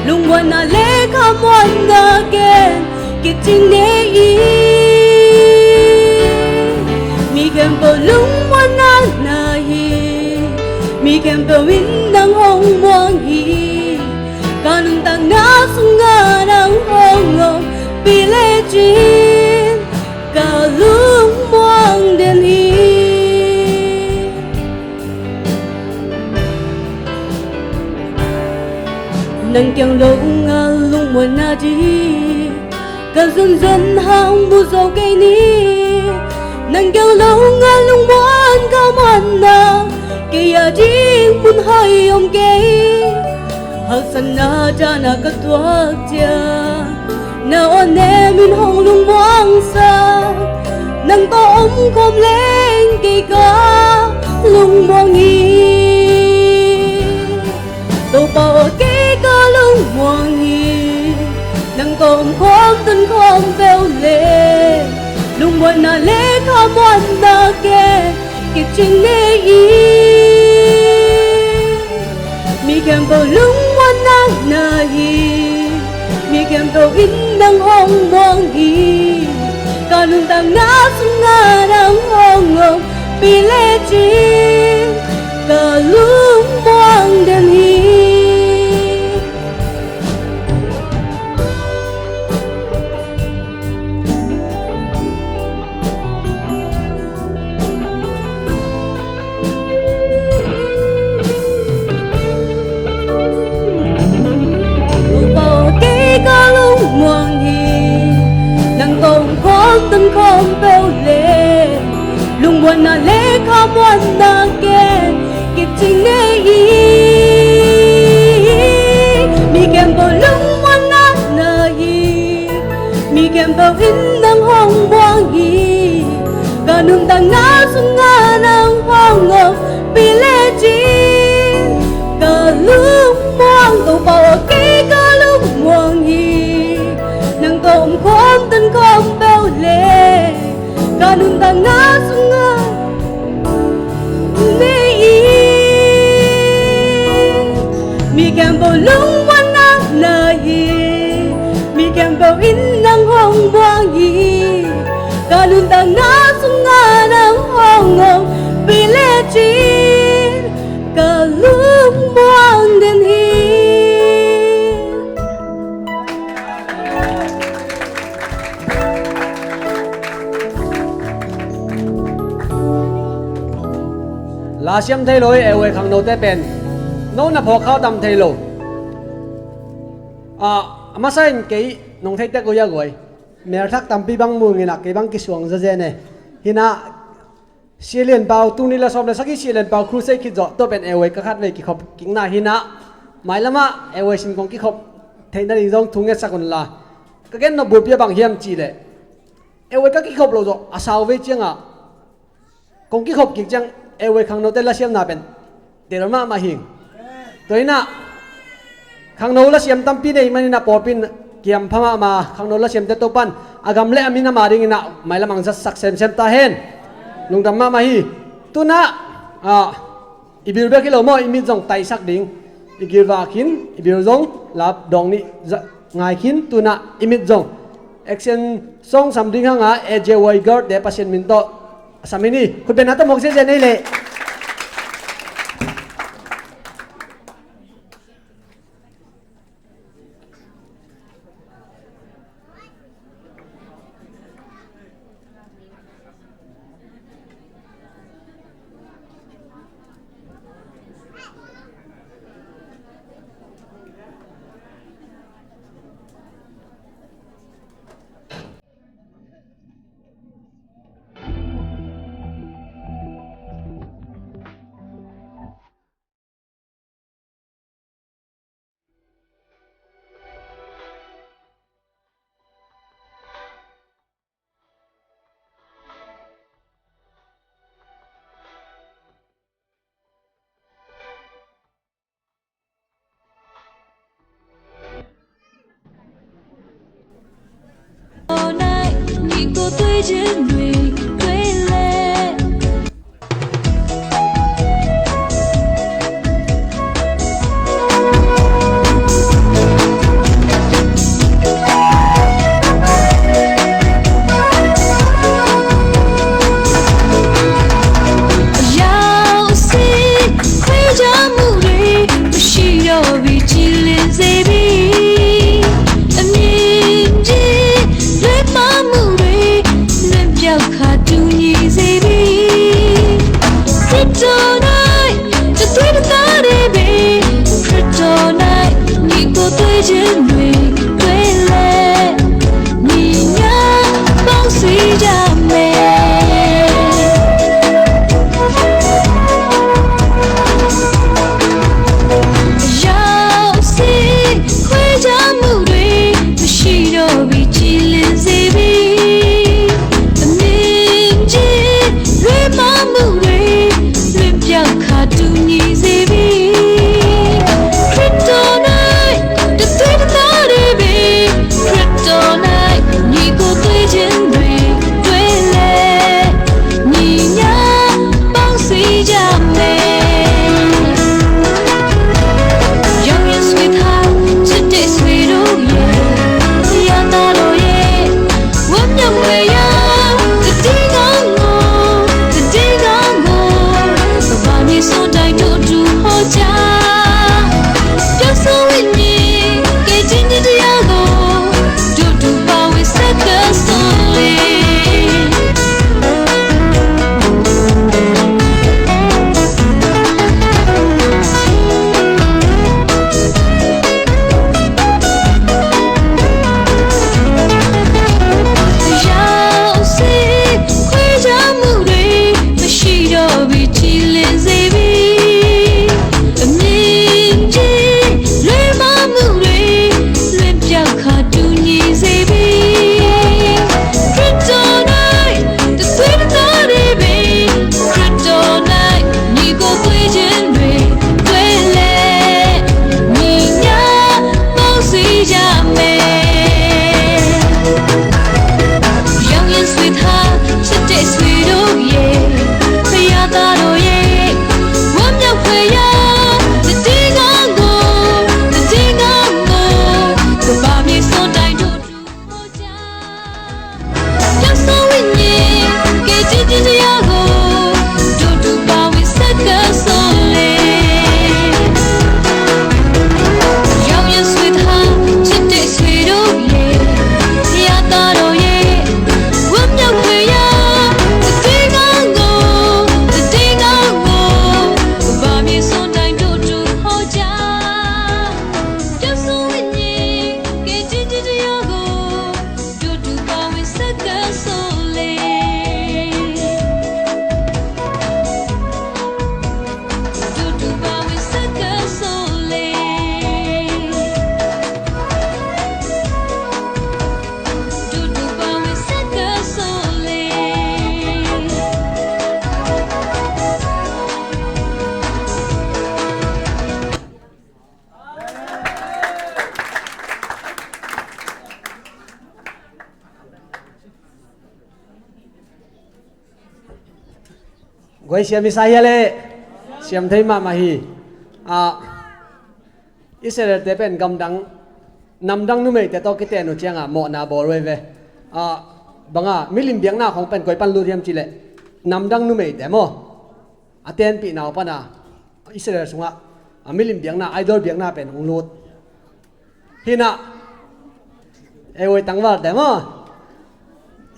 lungmuanna le khamuanna ken kicing ne i. Mi khempeuh lungmuanna na hi. Mi khempeuh in nang hong muang hi. Ka nuntakna sungah nang hong ompi lecin ka lungmuang den hi. Nang kiang lo ngal lungmuanna ding ka zunzun hang mu zo kei ni. Nang kiang lo ngal lungmuan khamuanna kei a ding mun hoih om kei. Haksatna dana ka tuak ciang na aw ne min hong lungmuangsak. Nang tawh om khawm leng kei ka lungmuang hi. Topa aw, kei ka lungmuang hi. Nang tawh om khawm tun khawm peuh le lungmuanna le khamuanna ken kicing ne i. Mi khempeuh lungmuanna na hi. Mi khempeuh in nang hong muang hi. Ka nuntakna sungah nang hong ompi lecin ka lungmuang den hi. Na lekha muanna ken kicing nei hi. Mi khempeuh lungmuanna na hi. Mi khempeuh in nang hong muang hi. Ka nuntakna sungah nang hong ompih lecin ka lungmuang, Topa aw, kei ka lungmuang hi. Nang tawh om khawm, tan khawm peuh leh ka nuntakna sungah nei hi. Mi khempeuh lungmuanna na hi. Mi khempeuh in nang hong muang hi. Ka nuntakna sungah nang hong ompih lecin ka lungmuang den hi. La siam thei lo i Airway khangnote pen no na phawk khau tam thei lo. Ah, a masa in kei nong thei tek uh ia guai. Melthak tampi bang mu ing in ah kei bang kisuang zazen e. Hi in ah Sia Lian Pau, tuni la sawm le sagih Sia Lian Pau crusade khit zawh, tua pen Airway ka khatvei kikhop kikna hi in ah, mailamah Airway sin kong kikhop theihna ding zong thu ngetsak un la. Ka gen nop bulpi ah bang hiam cih leh, Airway ka kikhop loh zawh a sau vei ciangah kong kikhop kik ciang Airway khangnote la siamna pen tel mahmah hi ing. Tua hi in ah khangno la siam tampi nei man in ah pawlpi in kiampha mahmah, khangno la siamte Topa'n a gam le a min a ma ding in ah mailam ang zatsak semsem ta hen. Lungdam mahmah hi. Tu in ah, ah, i bil bek hi lo maw, i mit zong taisak ding. I gilvah khin, i bil zong lap dawng nih za-, ngai khin, tu in ah i mit zong action song sam ding hang a, A J Waiger te Pasian min tawh a sam hi ni. Khut beng a tawh mawk ziahziah nei leh. Koi siam i sa hia le? Siam thei mahmah hi. Ah, Israel-te pen gamdang, namdang numeite tawh kiten uh ciangah mawhna bawl uh ei ve. Ah, banga milim biakna khong pen koi pan lut hiam cihleh, namdang numeite maw, a tenpihna uh pana Israel sungah a milim biakna, idol biakna pen hong lut. Hinah, ei voi tangvalte maw,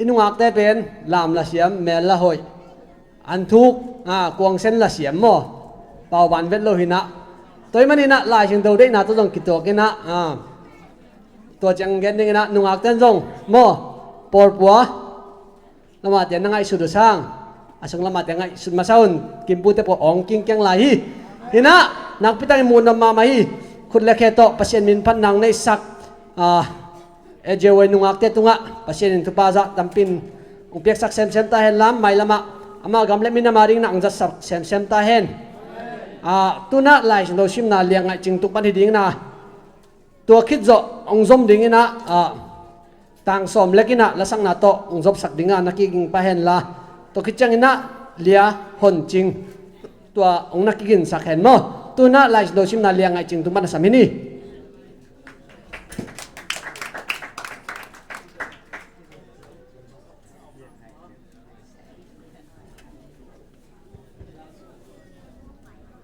i nungakte pen lam la siam, mel la hoih, an thuk, a, kuangsen la siam maw, pauban vet lo hinah. Tua ahih maninah Lai Siangtho deihna tawh zong kituak inah, a, tua ciang gen dinginah nungakten zong maw, pawlpua lamate na ngaihsut uh sang, a sung lamate ngaihsut masa un, kimpute pua awng kingkiang lai hi. Hinah, nakpi takin muhnop mahmah hi. Khut le khe tawh Pasian min phatna hong neihsak, ah, A J Y nungakte tungah Pasian in thupha zah tampin hong piaksak semsem ta hen lam, mailamah ama gam le minam a dingin hong zatsak semsem ta hen. Ah, tunah Lai Siangtho simna liangngaih cing tung pan hi dingin a, tua khit zawh hong zom dinginah, ah, tang sawm lek inah lasakna tawh hong zopsak dinga na kiging pah henla, tua khit cianginah lia hon cing tua hong na kiginsak hen maw. Tunah Lai Siangtho simna liangngaih cing tung pan a sam hi ni.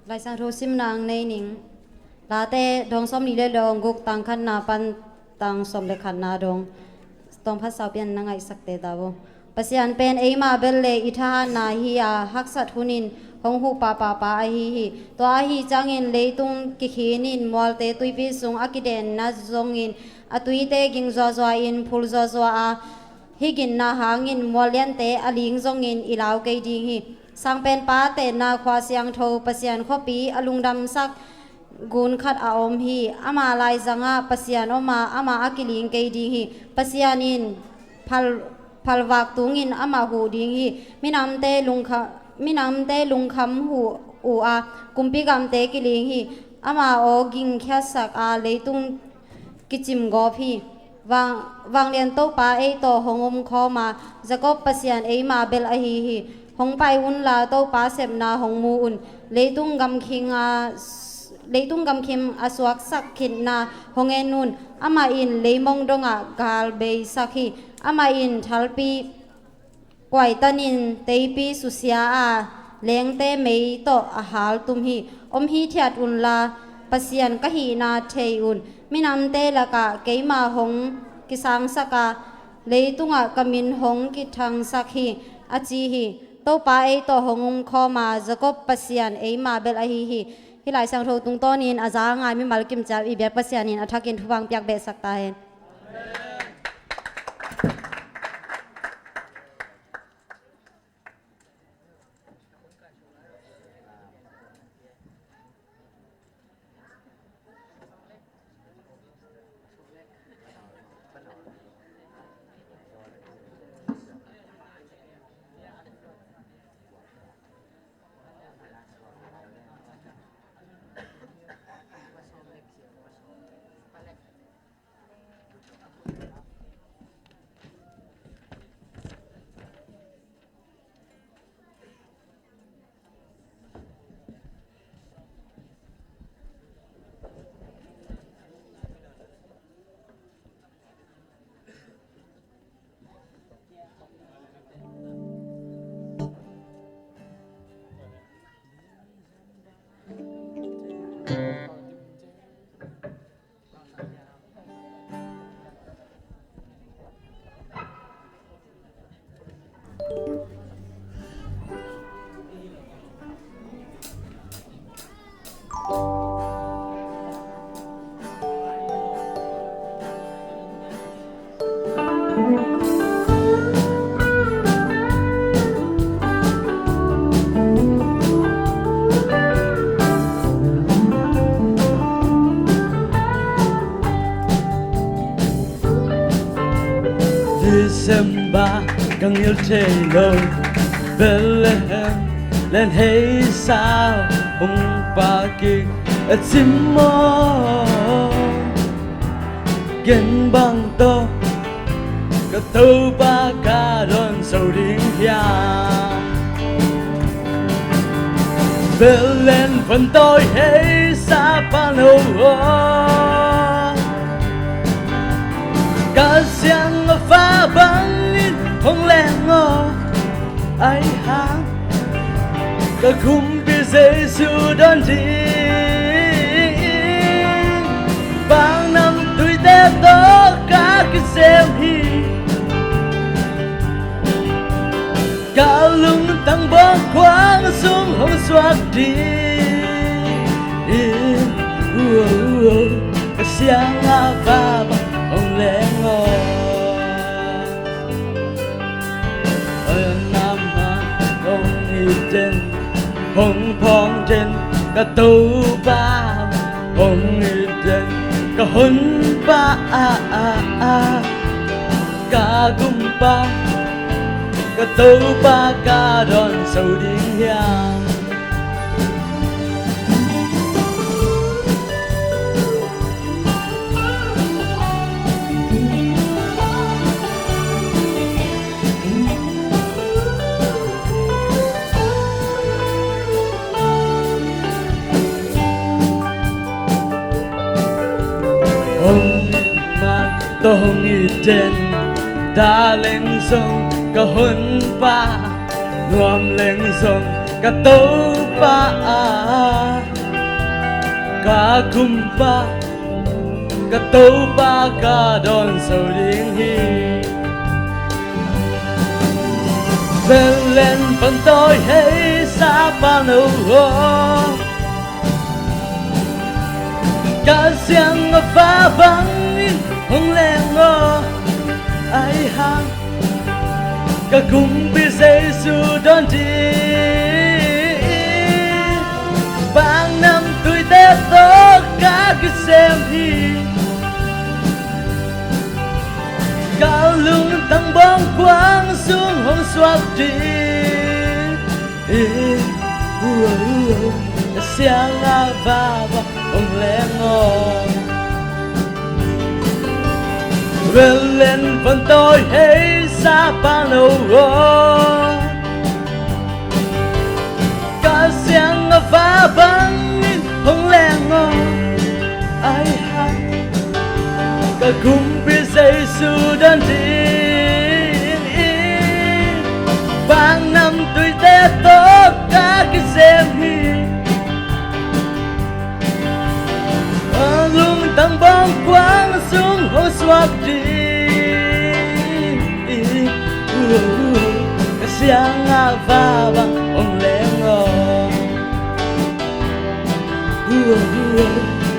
Lai Siangtho simna nei ning. Late dawng sawmli le dawng guk, tang khatna pan tang sawm le khatna dong. Tawmphat saupi an na ngaihsakte ta vo. Pasian pen eima bel le i thahatna hi a, haksat hunin hong huh pahpahpa ahi hi. Tua ahi ciangin leitung kikhinin mualte tuipi sung a kidenna zongin a tuite ging zuazua in phul zuazua a, hih ginna hangin mual liante a ling zongin i lau kei ding hi. Sangpenpa tenna khua siangtho Pasian khuapi a lungdamsak gun khat a om hi. Ama laizangah Pasian om a, amah a kiling kei ding hi. Pasian in phal, phalvak tungin amah huh ding hi. Minamte lungkha, minamte lungkham huh uh a, kumpi gamte kiling hi. Ama aw gingkhiatsak a, leitung kicim gawp hi. Vang, vanglian Topa ei tawh hong omkhawm a, Jacob Pasian eima bel ahi hi. Hong pai unla Topa sepna hong mu un. Leitung gamkhing a, leitung gamkhim a suaksak khitna hong en un. Amah in leimong dongah gal beisak hi. Amah in thalpi kuaitanin teipi susia a, lengte mei tawh a hal tum hi. Om hithiat unla, Pasian ka hihna thei un. Minamte lakah keima hong kisangsak a, leitungah ka min hong kithangsak hi, a ci hi. Topa ei tawh hong omkhawm a, Jacob Pasian eima bel ahi hi. Hih Lai Siangtho tungtawnin a za a ngai mimal kimciam i biak Pasian in a thakin thupha piak behsak ta hen. December ka ngil thei lo, Bethlehem len hei sau hong pa kik a cim maw? Gen bang tawh ka Topa ka dawn zo ding hiam? Belen van tawi hei sa pano aw, ka siang a fa bangin hong leng aw. Ai hang ka Kumpi Jesu dawn ding, vangnam tuite tawh ka kisem hi. Ka lungtang bawngkuang sung hong suak ding, ka siang a fa bang hong leng aw. Oi, nangma hong it den, hong phawng den ka Topa, hong it den ka Honpa, ka Kumpa, ka Topa ka dawn zo ding hiam? Hong it man tawh hong it den, da leng zong ka Honpa, nuam leng zong ka Topa, ka Kumpa, ka Topa ka dawn zo ding hi. Belen van tawi hei sa pano aw, ka siang a fa bangin hong leng aw. Ai hang ka Kumpi Jesu dawn ding, vangnam tuite tawh ka kisem hi. Ka lungtang bawngkuang sung hong suak ding, ka siang a fa bang hong leng aw. Belen van tawi hei sa pano aw, ka siang a fa bangin hong leng aw. Ai hang ka Kumpi Jesu dawn ding, vangnam tuite tawh ka kisem hi. Ka lungtang bawngkuang sung hong suak ding, ka siang a fa bang hong leng aw.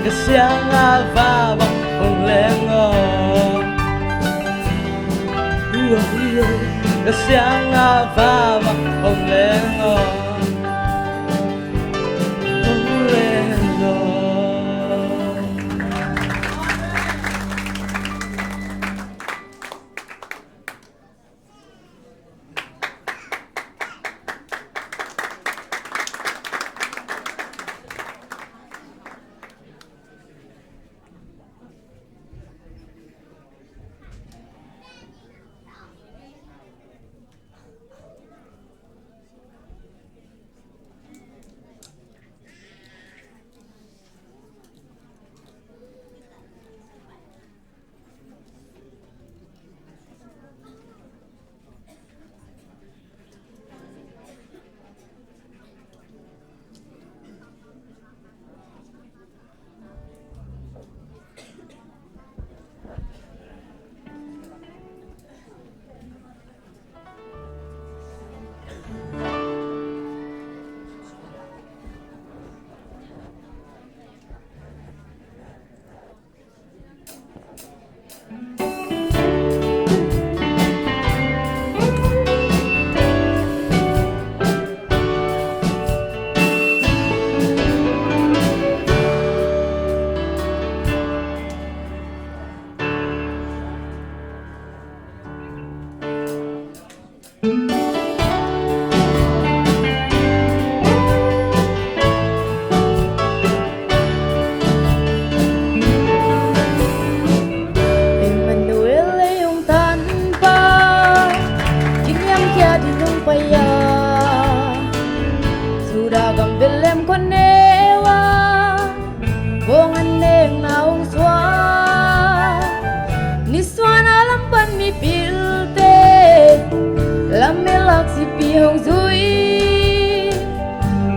Ka siang a fa bang hong leng aw. Ka siang a fa bang hong leng aw. Hong leng aw. Tengna hong suak, nisuahna lam pan mipilte, lamet lak sipi hong zui,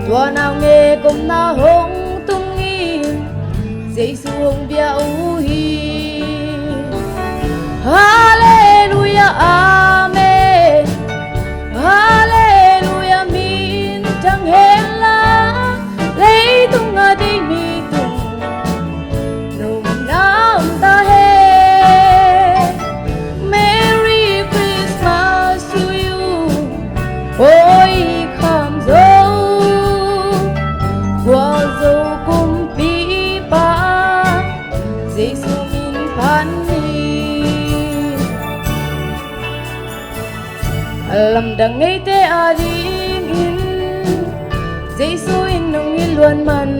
tua naungek omna hong tungin, Jesu hong bia uh hi. Halleluia, amen. Halleluia, minthang hen la, leitung a ding mi tung nopna om ta hen. Merry Christmas to you. Oi, kham zo, gualzo kumpipa, Jesu min phat ni. Lamdang neite adingin Jesu in hong it luat man.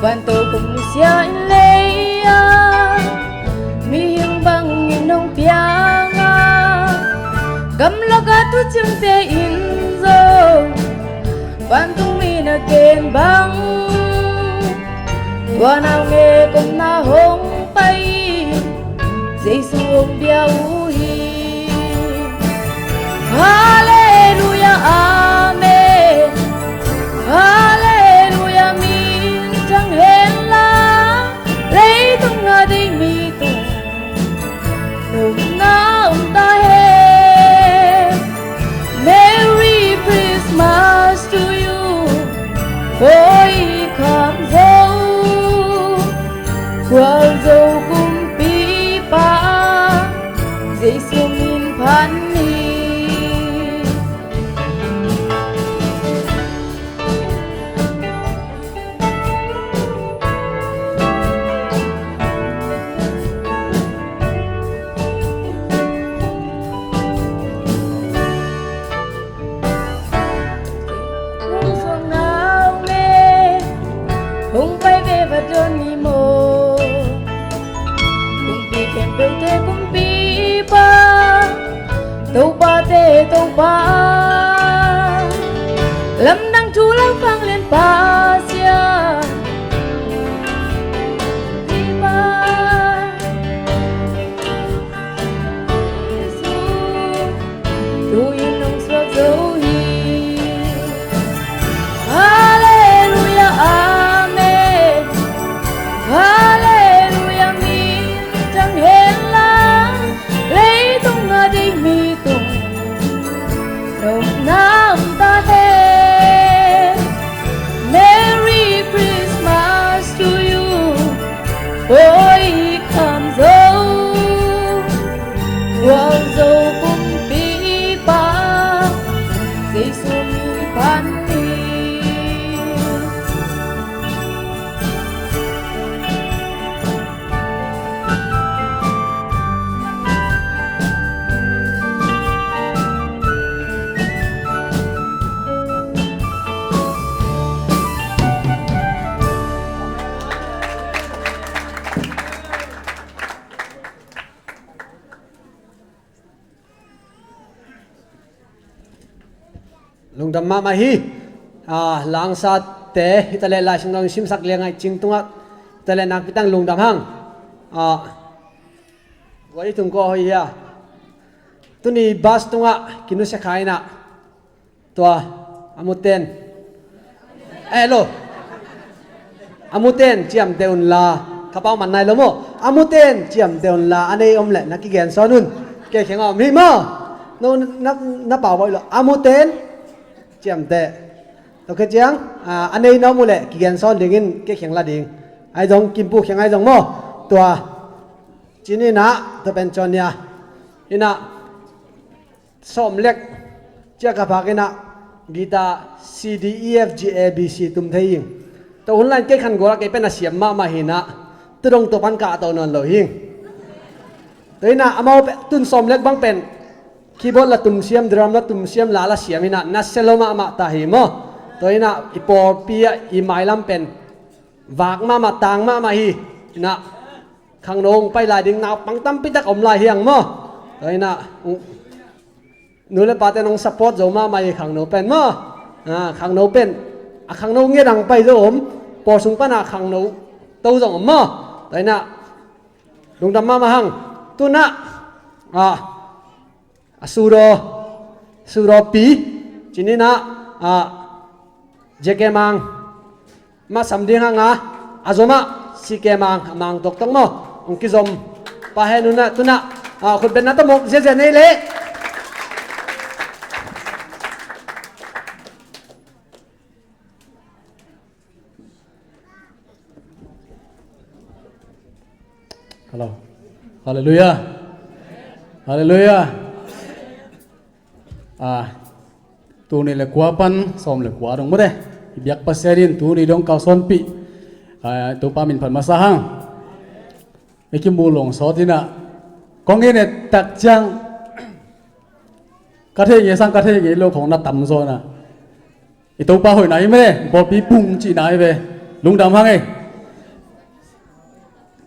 Vantung kum nusia in lei-ah mihing bangin hong piang a, gamlak a thuciamte in zong vantung mi na ken bang, tua naungek omna hong pai, Jesu hong bia uh hi. Halleluia, amen. Halleluia, minthang hen la, leitung a ding mi tung nopna om ta hen. Merry Christmas to you. Oi, kham zo, gualzo kumpipa, Jesu min phat ni. Hong suak nau me, hong pai ve va dawn ni maw. Kumpi khempeuhte kumpipa, Topate Topa, lamdang thu lam pang lianpa sia. Kumpipa, Jesu, tu-in hong suak zo hi. Halleluia, amen. Halleluia, minthang hen la, leitung a ding mi tung nopna om ta hen. Merry Christmas to you. Oi, kham zo, gualzo kumpipa, Jesu min phat ni. Lungdam mahmah hi. Ah, langsate, hi ta leh Lai Siangtho simsak liang ngaih cing tungah, hi ta leh nakpi tak lungdam hang. Ah, guai tung ko hoi hia. Tuni bus tungah kinusia kha inah. Tua, a muten. Eh, lo. A muten ciamteh unla, ka pau man nai lo maw. A muten ciamteh unla, a nei om leh na kigen sawn un. Kei kheng a om hi maw. No, na, na pau baih lo. A muten ciamteh. Tua khit ciang, ah, a nei na om uh leh kigen sawn dingin kei kheng la ding. Ai zong, Kimpu kheng ai zong maw. Tua. Cin inah, tua pen cawn nia. Inah. Sawm lek ciah ka phak inah guitar C D E F G A B C tum thei ing. Tua hun lai-in kei khan gual ah kei pen a siam mahmah hi inah, tu dong tua pan kah to nawn lo hi ing. Tua inah amau pen tun sawm lek bang pen keyboard la tum siam, drum la tum siam, la la siam inah, na sia lo mahmah ta hi maw. Tua inah i pawlpi ah i mailam pen vak mahmah, tang mahmah hi inah. Khangno hong pai lai ding naupang tampi tak om lai hi ang maw. Tua inah, nu le pate nong support zo mahmah hi khangno pen maw. Ah, khangno pen, a khangno ngiat ang pai zo om. Pawl sung pan a khangno to zong om maw. Tua inah lungdam mahmah hang. Tunah a, a sudaw, sudaw pi ci-in ah, a, J K Mang mah sam ding hang a, a zom ah C K Mang, a Mang toktok maw, hong kizom pa hen. Tunah, tunah a, khutbetna tawh mawk ziazia nei leh. Hello. Halleluiah. Halleluiah. A, tul nih le kua pan sawm le kua dong mate i biak Pasian in tuni dong kalsuanpih, a, Topa min phat masa hang. I kimu lawng sawt inah kong in et tak ciang ka thei ngei sang ka thei ngei lo khong na tam zaw inah. I Topa hoihna hi mate, pawlpi pung cihna hi ve. Lungdam hang ei.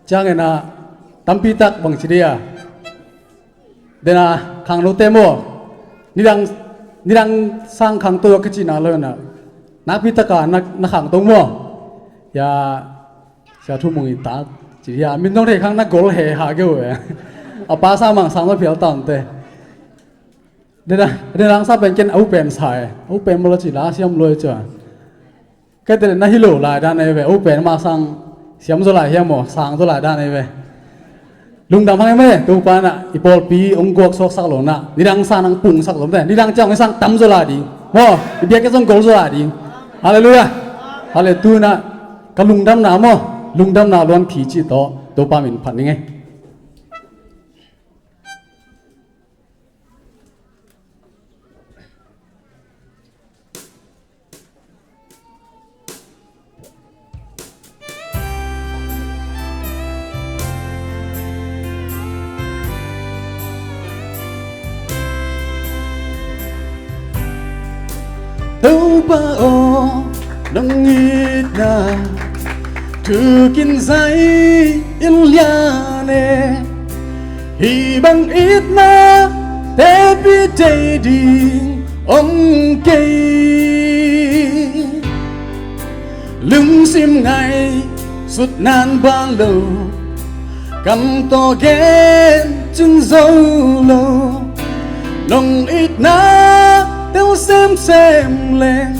Ciang inah tampi tak bang ci dia. Dena khangnote maw, nidang, nidang sang khangto a kicihna lo inah nakpi taka na, na khangto maw. Ya, Sia Thu Mung in ta ci dia, min dong thei khang na gol he ha geu e. A pa sa mang sang ma phial tawnte. Dena, dena ang sa pen ken a u pen sa e. A u pen maw la ci la siam lo e cia. Kei te na hi lo lai dan ei ve, u pen mah sang siam zaw lai hiam maw, sang zaw lai dan ei ve. Lungdam hang ei mate, Topa inah i pawlpi hong guak suaksak lo inah, nidang sang hong pungsak lo mate, nidang ciang hong sang tam zaw lai ding maw, i biakinn zong gol zaw lai ding. Halleluiah. Halleluiah. Tunah ka lungdamna maw, lungdamna luan khi cih tawh Topa min phat ning ei. Topa aw, nong itna thukin zai in lian e. Hih bang itna teci thei ding om kei. Lungsim ngaihsutna in bawl lo, kam tawh gen cin zo lo. Nong itna tel semsem leng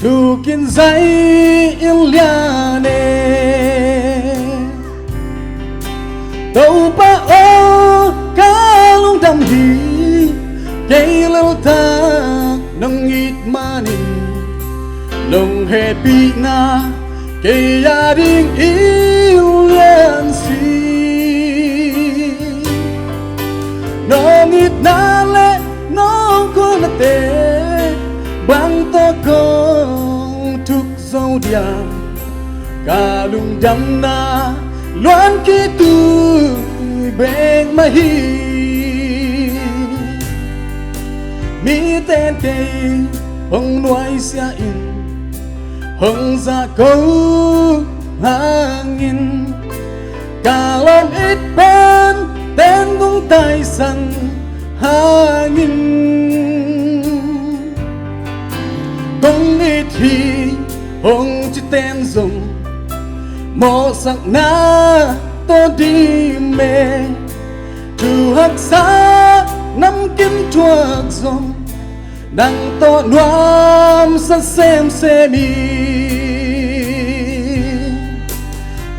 thukin zai in lian e. Topa aw, ka lungdam hi, kei leltak nong it manin, nong hehpihna kei a ding i lian si. Nong itna le nong khualnate bang tawh kong thuk zo diam, ka lungdamna luan khitui bek mah hi. Miten kei hong nuaisiah in, hong zahko hangin, ka lawm it pen ten kong taisan hangin, kong it hi hong ci ten zong, mawhsakna tawh dim e. Thu haksa namkim thuak zong, nang tawh nuamsa semsem hi.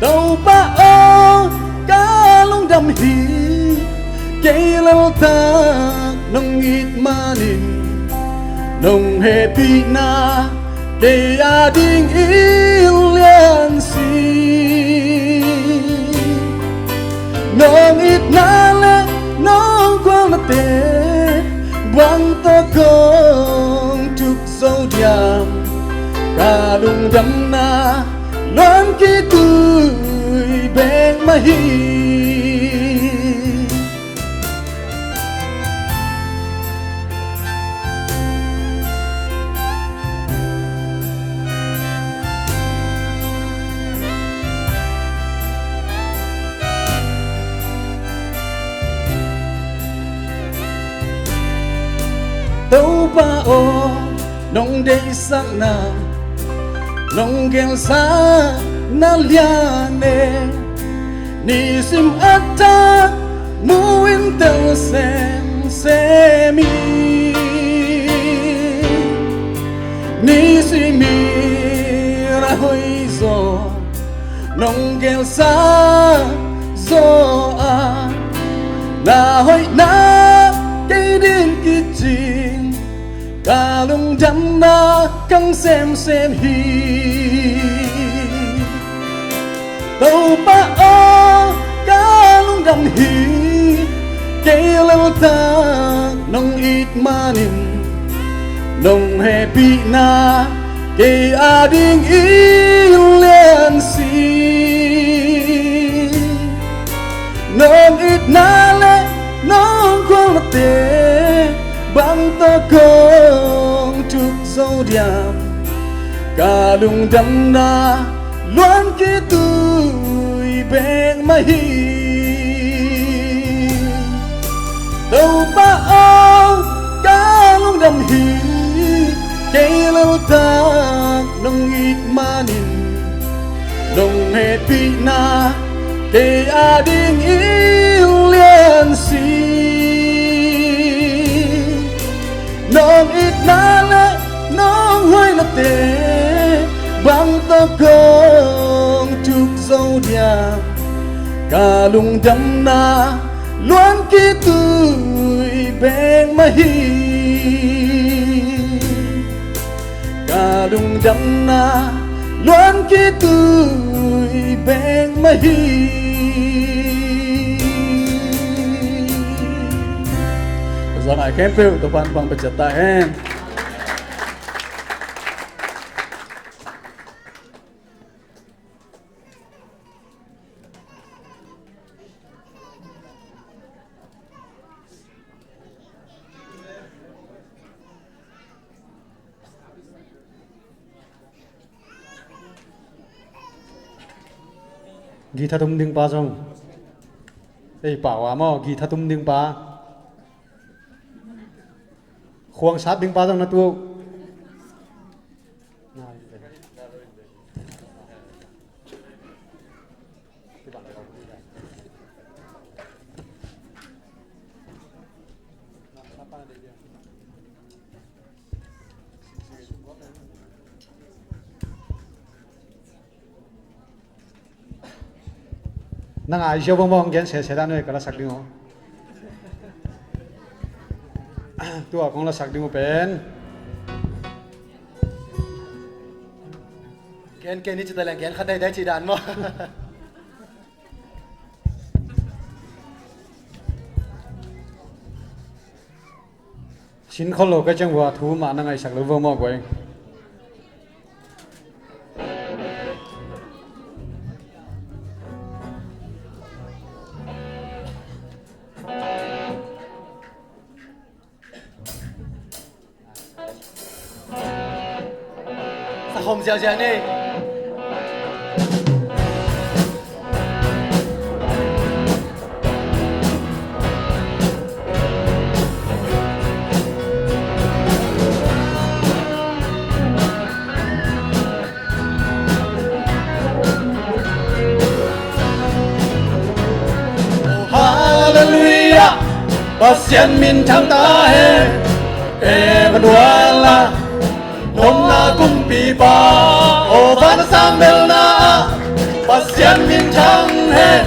Topa aw, ka lungdam hi, kei leltak nong it manin, nong hehpihna kei a ding i lian si. Nong itna le nong khualnate bang tawh kong thuk zo diam, ka lungdamna luan khitui bek mah hi. Topa aw, nong deihsakna, nong gelsa na lian e, nisim a tak mu in tel semsem hi. Nisim in a hoih zaw nong gelsa zaw a, na hoihna kei din kicing, ka lungdamna kang semsem hi. Topa aw, ka lungdam hi, kei leltak nong it manin, nong hehpihna kei ading in lian si. Nong itna le nong khualnate bang tawh kong thuk zo diam? Ka lungdamna luan khitui bek mah hi. Topa aw, ka lungdam hi, kei leltak nong it manin, nong hehpihna kei ading in lian si. Nong itna le nong hoihnate bang tawh kong thuk zo diam? Ka lungdamna luan khitui bek mah hi. Ka lungdamna luan khitui bek mah hi. Zangai khempeuh Topa'n pang pachat ta hen. Guitar tum ding pa zong, ei, pau a maw, guitar tum ding pa, khuang sat ding pa zong na tuak. Na ngai ziau bang bang gen sese dan ve, ka lasak ding uh. Tua kong lasak ding uh pen, gen kei ni ci ta leng, gen kha daidai ci dan maw? Sin khol lo ka ciang vua thu mah na ngaisak lo vua maw guai. Sa khom ziauziau ni. Halleluiah, Pasian minthang ta hen, Emmanuel ah, nopna kumpipa, aw van a sang belna ah, Pasian minthang hen,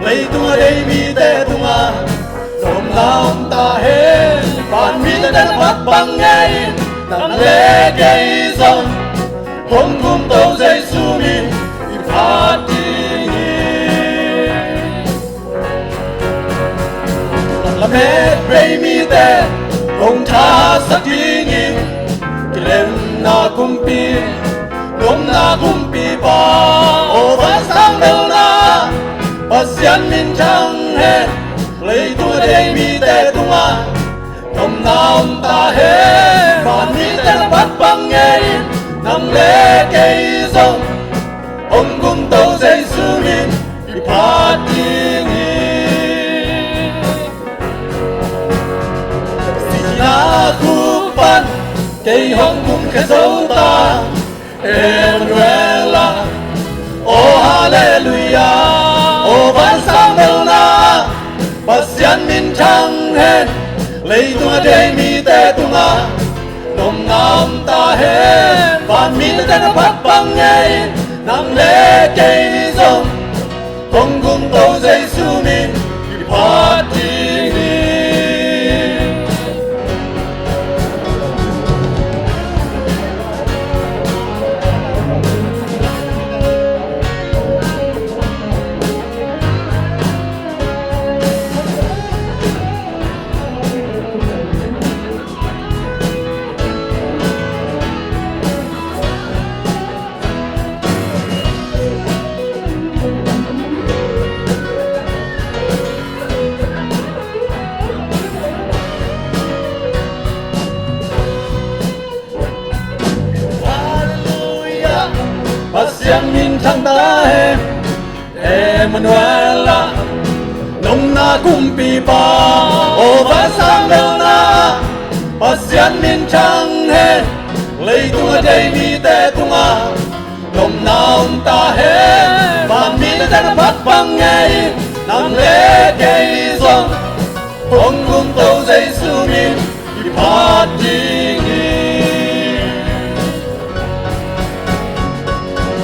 leitung a dei mite tungah nopna om ta hen. Vanmite tawh na bat bang ngei in, nang le kei zong hong kumto Jesu min i phat ding hi. Lamet vei mite hong thasak dingin, kilemna kumpi, nopna kumpipa, aw van a sang belna, Pasian minthang hen, leitung a dei mite tungah nopna om ta hen. Vanmite na bat bang ngei in, nang le kei zong hong kumto Jesu min i phat ding hi. Sihna khuk pan kei hong kumkhia zo ta, Emmanuel ah, aw Sang belna Pasian minthang hen, leitung a dei mite tungah nopna om ta hen. Van mite na phat bang ngei, nang le kei zong hong gumto Jesu min i phat ding hi. Halleluia, Pasian minthang ta hen. Emmanuel ah, nopna kumpipa, aw van sang belna, Pasian minthang hen, leitung a dei mite tungah nopna om ta hen. Van mite na phat bang ngei, nang le kei zong hong gumto Jesu min i phat ding hi.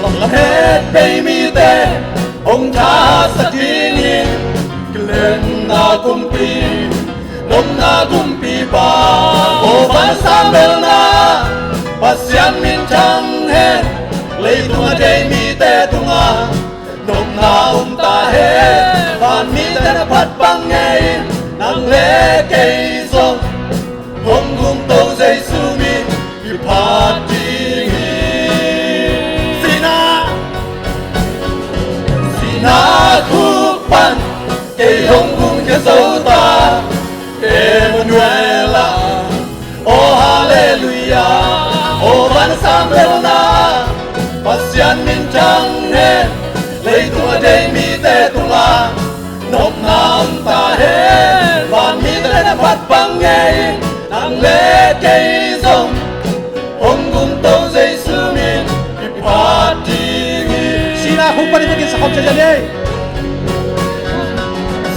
Lam het bei mite hong thasak ding hi. Kilemna kumpi, nopna kumpipa, aw van sang belna, Pasian minthang hen, leitung a dei mite tungah nopna om ta hen. Van mite na phat bang ngei, nang le kei zong hong gumto Jesu min i phat ding hi. Sihna, sihna khuk pan kei hong gumkhia zo ta, Emmanuel ah, aw halleluia, aw van sang belna, Pasian minthang hen, leitung a dei mite tungah nopna om ta hen. Van mite na phat bang ngei, nang le kei zong hong gumto Jesu min i phat ding hi. Sihna khuk pan i takin sakhawm ciaciat ni.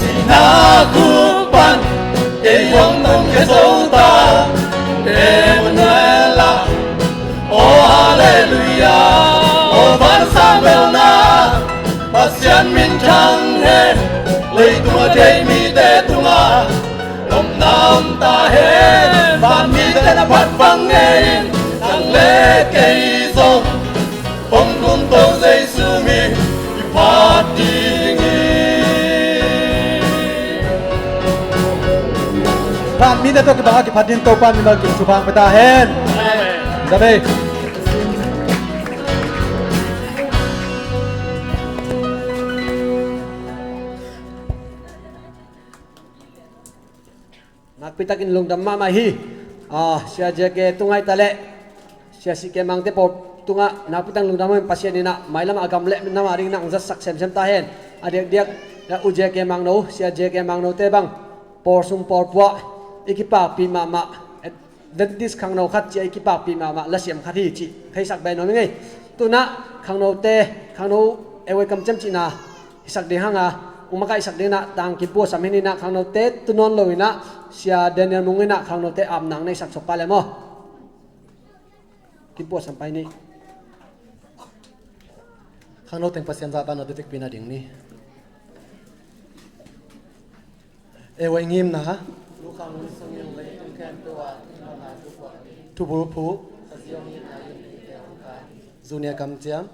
Sihna khuk pan kei hong gumkhia zo ta, Emmanuel ah, aw halleluia, aw van sang belna, Pasian minthang hen, leitung a dei mite tungah nopna om ta hen. Van mite na phat bang ngei, nang le kei zong hong gumto Jesu min i phat ding hi. Van mite tawh kibang a kiphat ding Topa min bang kim thupha pia ta hen. Amen. Amen. Nakpitakin lungdam mahmah hi. Ah, Sia J K tungah hi ta leh Sia C K Mangte pawl tungah nakpitakin lungdam mahmah. Pasian in ah mailam a gam le minam a ding nang zatsak semsem ta hen. A diakdiak, ah, U J K Mangno, Sia J K Mangnote bang pawl sung pawl puah i kipakpih mahmah. Adventist khangno khat ci-a i kipakpih mahmah lasiam khat hi cih theisak bai nuam ing ei. Tu-in ah khangnote, khangno ei wei kamciam cihna hisak ding hang a, ung makaihsak ding in ah tang kipuasam hi. Ni in ah khangnote tu nawn lo in ah Sia Daniel Mung in ah khangnote apna neihsak suak pah leh maw. Kipuasam pai ni. Khangno teng Pasian zahtakna dikpihna ding ni. Ei wei ngimna. Thubul phu. Zu nih a kamciam.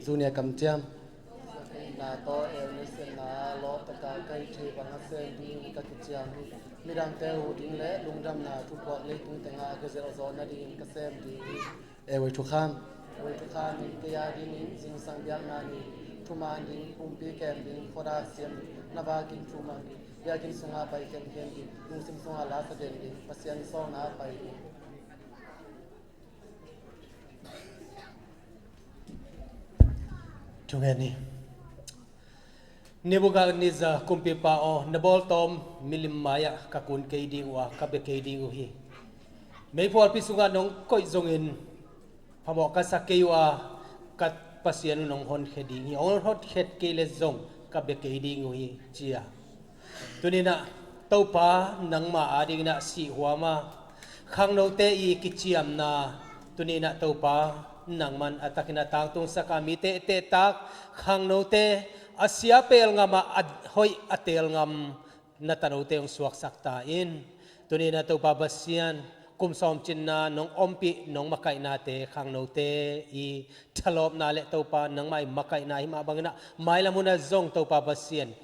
Zu nih a kamciam. Na tawh ei nasepna lawh taka ka hih theih bang a sem ding ka kiciam hi. Midangte huh ding le lungdamna thuphuak leitung tengah ka zelh zawh nading ka sem ding hi. Ei wei thukham. Ei wei thukham in kei a dingin zingsang biakna ni, thuman ding, pumpi kem ding, khuadak siam ding, na vakin thu mang ding, biakinn sungah pai khenkhen ding, lungsim sungah la sa den ding, Pasian sawlna pai ding. Thungen ni. Nebuchadnezzar kumpipa aw, na bawltawm milim mai-ah ka kun kei ding uh a, ka bia kei ding uh hi. Meiphualpi sungah nong koih zongin Phamawh ka sa kei uh a, ka Pasian uh nong honkhia ding hi. Hong honkhiat kei le zong ka bia kei ding uh hi, ci a. Tuni-in ah Topa nangma adingin ah sihhuam a, khangnote i kiciamna, tuni-in ah Topa nangman a takin a tangtungsak a, mi tehteh tak khangnote a sia peel ngam a, a hoih a teel ngam na tanote hong suaksak ta in. Tuni-in ah Topa Pasian, kum sawm cinna nong ompih nong makaihnate khangnote i thalawpna le Topa nangmah i makaihna hi mah bangin ah mailam hun ah zong Topa Pasian,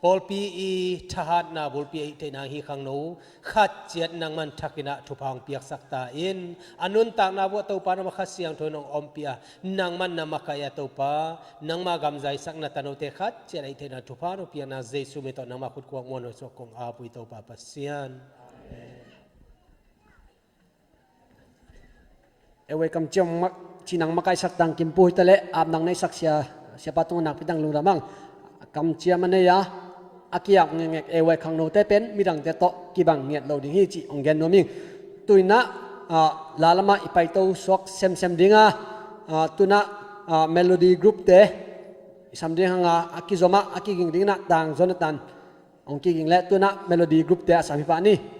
pawlpi i thahatna bulpi ahih theih nang hi khangno khat ciat nangman thakin ah thupha hong piaksak ta in. A nuntakna vuah Topa nangmah Kha Siangtho in hong ompih a, nangman na makaih a Topa, nangma gamzaisak na tanote khat ciat ahih theih nang thupha hong piakna Jesu min tawh nangma khut kuak muan hong suak kong ap uh hi Topa Pasian. Amen. Eway kamciam mak, cinang makaihsak tang kimpu hi ta leh, ap nang neihsak sia, siapa tung nakpi tang lungdam ang. Kamciam a nei a, a kiap ngekngek eway khangnote pen midangte tawh kibang ngiat lo ding hi cih hong gen nuam ing. Tu-in ah, ah, la lamah i paito suak semsem ding a, ah, tu-in ah, ah, Melody Group te i sam ding hang a, a kizom ah, a kiging ding in ah tang zon a tan hong kiging leh tu-in ah Melody Group te a sam hi pah ni.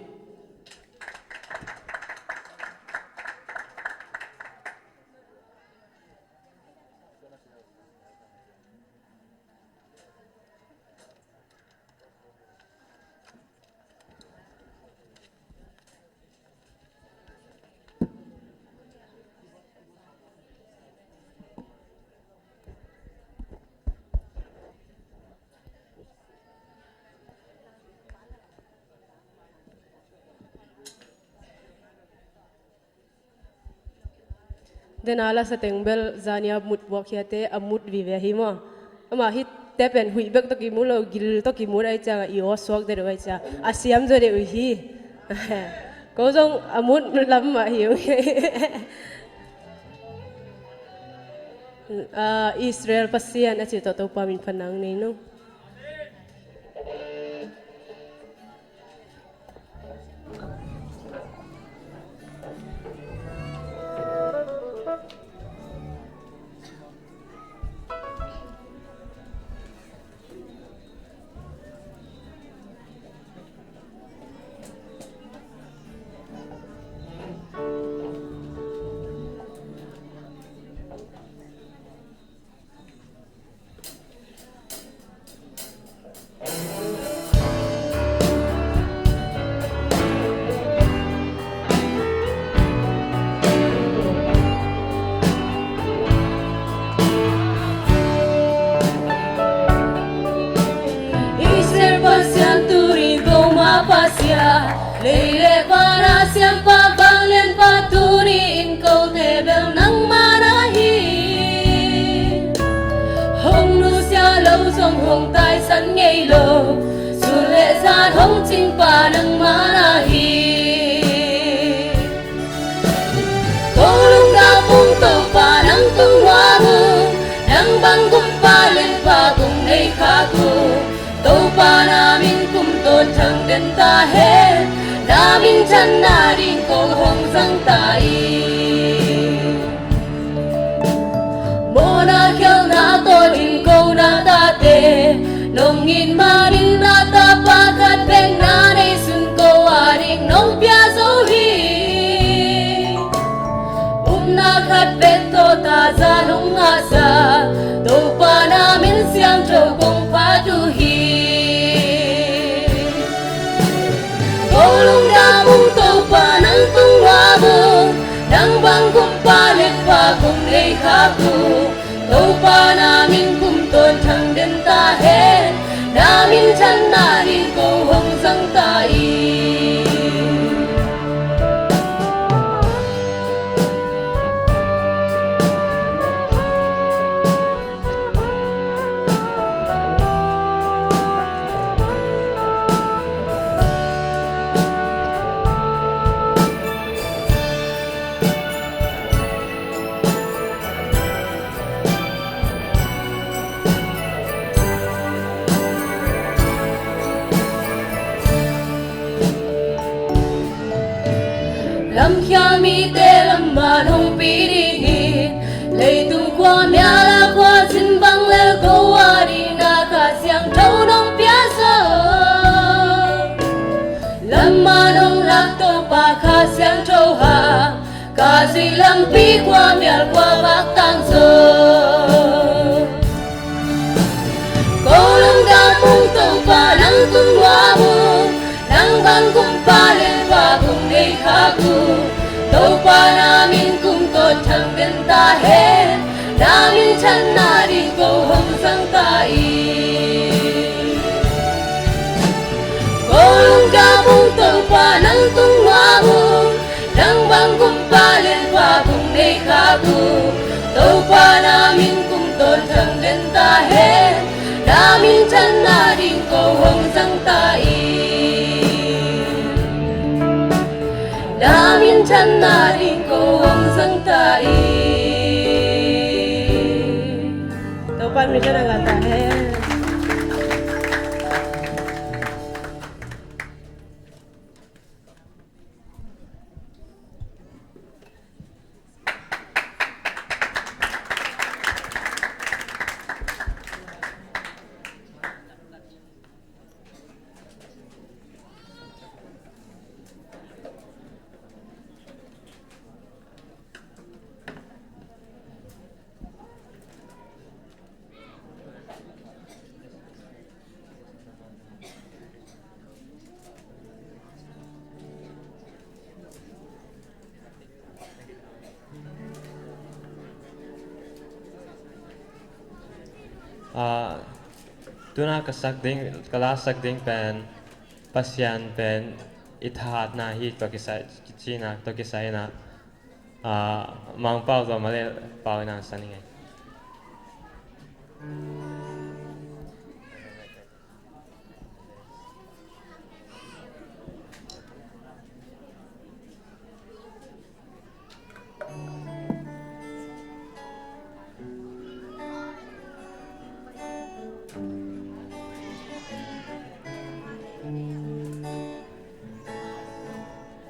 Dena la sa teng bel zania mut buak hiate a mut vive hi maw. Amah hih te pen huih bek tawh kimu lo, gil tawh kimu ahih ciangah i aw suak deuh ahih ciangah a siam zaw deuh hi. Ko zong a mut lam mah hi ung. Ah, Israel Pasian a cih tawh Topa min phat nang nei nung. Israel Pasian, tuni ko mah Pasian, lei le van a siampa, vanglianpa, tuni-in kote bel nangmah na hi. Hong nusia lo zong hong taisan ngei lo, sun le zan hong cingpa nangmah na hi. Ko lungdam ung Topa, nang tung nuam ung, nang bang gumpa lianpa kong nei khak uh. Topa na min kumtawn thang den ta hen, na minthanna ding ko hong zang ta in. Mawhna khialhna tawh ding ko na tate, nong it manin na tapa khat bek na neisun ko ading nong pia zo hi. Upna khat bek tawh taza nong ngahsa, Topa na min siangtho kong phat uh hi. Ko lungdam ung Topa, nang tung nuam ung, nang bang gumpa lianpa kong nei khak uh. Topa na min kumtawn thang den ta hen, na minthanna ding ko hong zang ta in. Mite lamah nong pi ding hi. Leitung khua mial ah khua zin bang lel ko a dingin Kha Siangtho nong pia zaw. Lamah nong lak Topa Kha Siangtho hang, ka zuih lampi khua mial khua vak tang zaw. Ko lungdam ung Topa, nang tung nuam ung, nang bang kumpa leh pa kong nei khak uh. Topa na min kong tawh thang den ta hen, na minthanna ding ko hong zang ta in. Ko lungdam ung Topa, nang tung nuam ung, nang bang kumpa leh pa kong nei khak uh. Topa na min kong tawh thang den ta hen, na minthanna ding ko hong zang ta in. Na minthanna ding ko hong zang ta in. Topa'n minthanna ngah ta hen. Ah, tuna ka sak ding, ka la sak ding pen Pasian pen i thahatna hi tawh kisai, cihna tawh kisai in ah, ah, Mangpau Zaw Malel pau in ah san i ngei.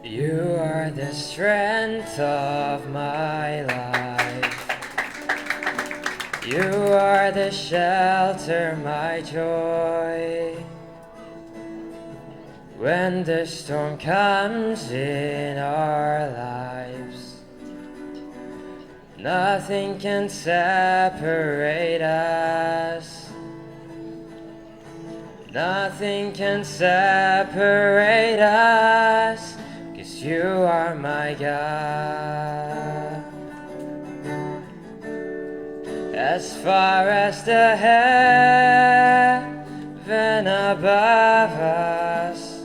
You are the strength of my life. You are the shelter, my joy. When the storm comes in our lives, nothing can separate us. Nothing can separate us, 'cause you are my God. As far as the heaven above us,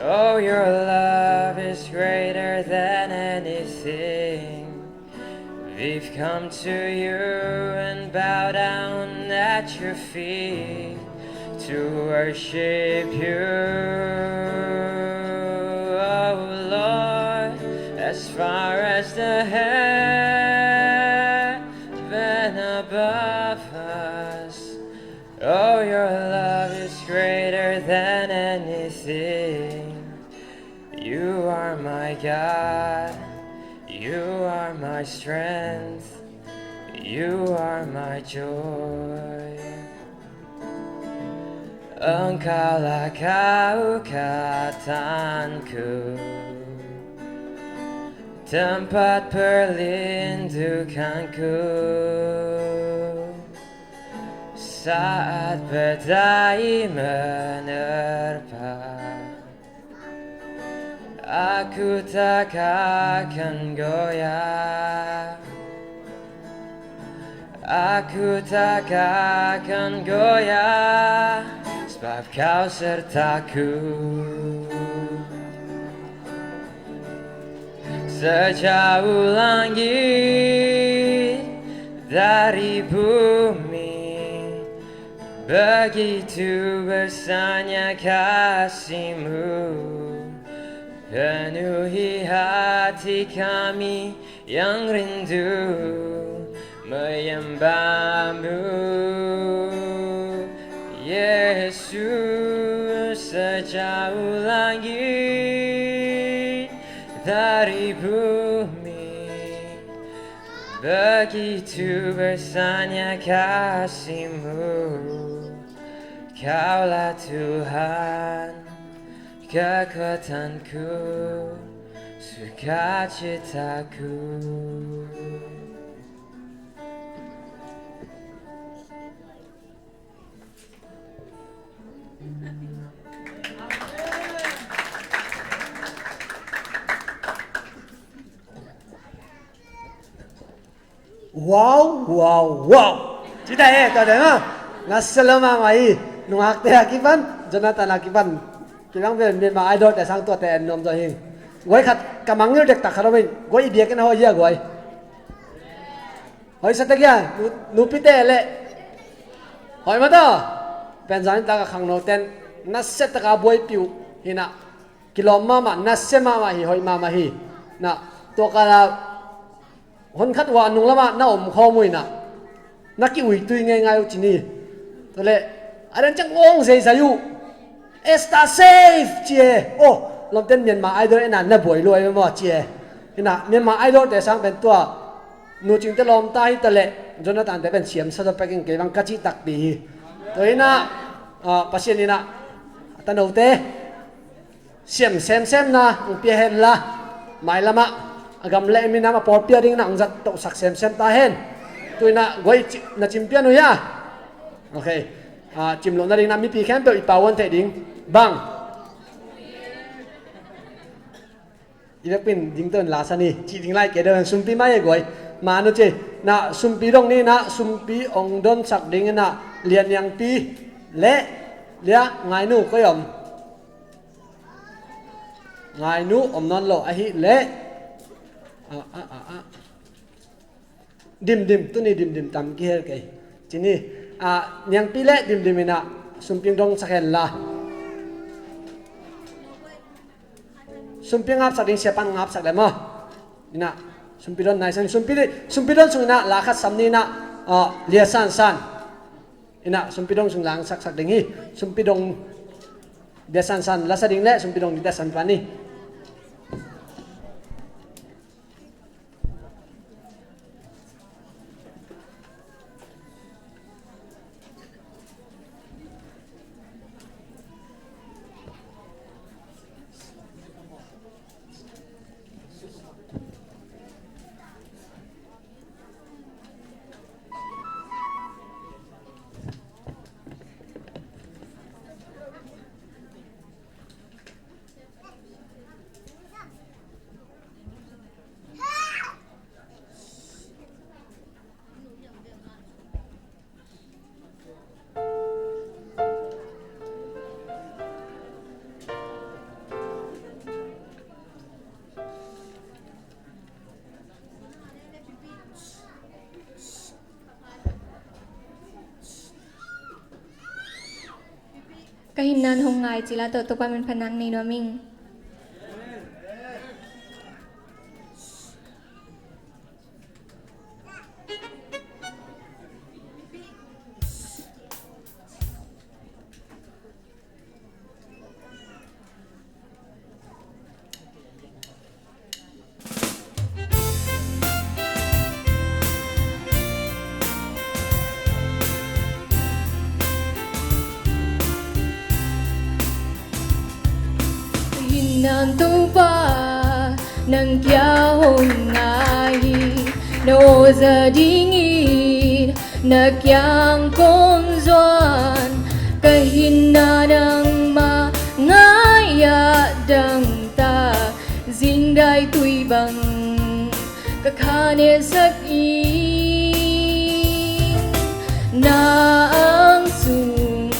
oh, your love is greater than anything. We've come to you and bow down at your feet to worship you, oh Lord. As far as the heaven above us, oh, your love is greater than anything. You are my God, you are my strength, you are my joy. Engkau lah kau katan ku, tempat perlindungan ku. Saat badai menerpa, aku tak akan goyah. Aku tak akan goyah, sebab kau sertaku. Sejauh langit dari bumi, begitu besarnya kasih-Mu. Penuhi hati kami yang rindu menyembah-Mu, Yesus. Sejauh langit Dari bumi begitu besarnya kasih-Mu, Kaulah Tuhan, kekuatanku, sukacitaku. Wow, wow, wow. Cita eh, tua dema. Nasa lama mai. Nungakte akipan, Jonathan akipan. Kilang ben, Myanmar Idol te sang tua te en nom tua hing. Guai khat kamangil dek tak khat omin. Guai i biakin ho ia guai. Hoih sa tak ia, nu, nupite le. Hoih mah ta. Pen zanin taka khangno ten. Nasa taka buai piu. Hina. Kilawm mahmah, nasa mahmah hi, hoih mahmah hi. Na, tua kala, hon khat ua nung lama, na om khawm uh hi na. Na ki-uitui ngeingai uh ci ni. Tua le, a den ciang ong zeizai uh. Esther safe, ci e. Oh, lawmten Myanmar Idol ena na buai luai maw, ci e. Hina, Myanmar Idol te sang pen tua. Nu Cingte lawmta hi ta le, Jonathan te pen siamsa tua pekin kei bang ka cih takpi hi. Tua hina, ah, Pasian hina, a tanote. Siam semsemna hong pia henla, mailamah a gam le minam a pawlpi a dingin ah hong zat tohsak semsem ta hen. Tuinah guai ci-, na cim pian uh hia? Ok. Ah, cim loh nadingin ah mipi khempeuh i pauan theih ding. Bang. I vekpin ding ton lasa ni. Cih ding lai kei deuh hen sumpi mai e guai. Manu ci. Na sumpi dong ni na sumpi hong donsak dingin ah Lian Niangpi le Lia Ngainu koi om. Ngainu om nawn lo ahih leh. Ah, ah, ah, ah. Dimdim, tuni dimdim tam kihel kei. Cini, ah, Niangpi le dimdim inah sumpi dongsak hen la. Sumpi ngapsak ding siapan ngapsak le maw. Inah, sumpi don nai sang, sumpi, sumpi don sung inah, la khat sam ni inah, ah, lia sansan. Inah, sumpi dong sung langsaksak ding hi. Sumpi dong dia sansan lasa ding le sumpi dong dia sansan pan ni. Ka hinna hong ngai cila tawh Topa min phanang nei nuam ing. Hinnan Topa nang kia hong ngai hi, na aw za dingin na kiang kong zuan, ka hinna nangmah ngai-ah dangtak, zingdai tui bang ka khanelsak in, na ang sung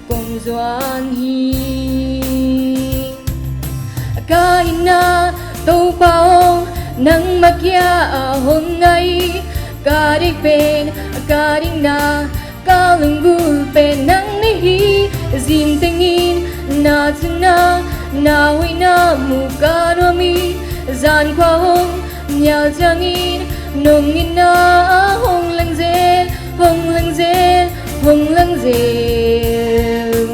kong zuan hi. Ka hinna Topa aw, nangmah kia-ah hong ngai, ka deih pen, ka deihna, ka lunggulh pen nang na hi. Zing tengin na cingna, na hoihna mu ka nuam hi. Zan khua hong nial ciangin nong itna hong lang zel, hong lang zel, hong lang zel.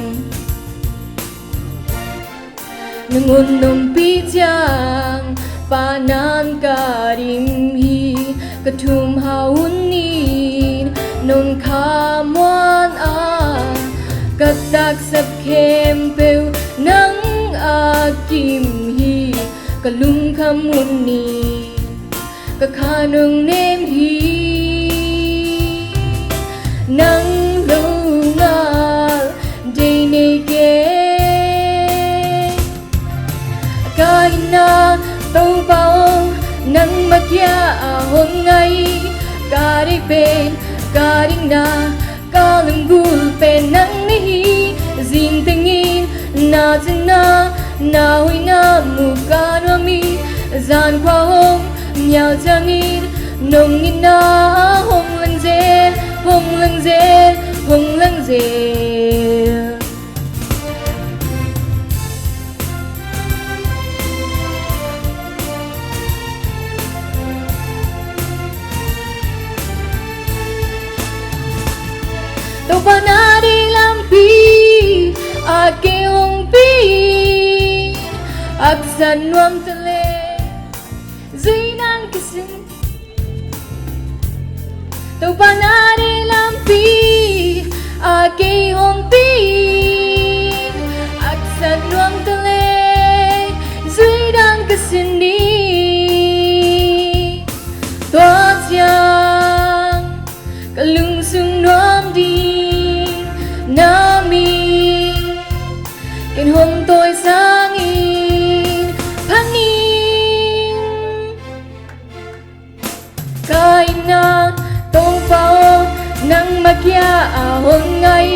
Nang hun ompih ciang Panan ka dim hi, ka thum hau un in, nong kha muan a, ka taksap khempeuh nang a kim hi, ka lungkham un in, ka kha nong nem hi. Nang lo ngal dei nei kei. Ka hinna Topa aw, nangmah kiang a hong ngai. Ka deih pen, ka dingna, ka lunggulh pen nang na hi. Zing tengin na cihna, na hoihna mu ka nuam hi. Zan khua hong nial ciangin nong itna hong lang zel, hong lang zel, hong lang zel. Topa na deih lampi ah kei hong pai in, haksat nuam taleh zuih nang kisin. Topa na deih lampi ah kei hong pai in, haksat nuam taleh zuih nang kisin hi. Tua ciang ka lungsung nuam ding, na min ken hong tawi sangin phat ning. Ka itna Topa aw, nangmah kiang a hong ngai.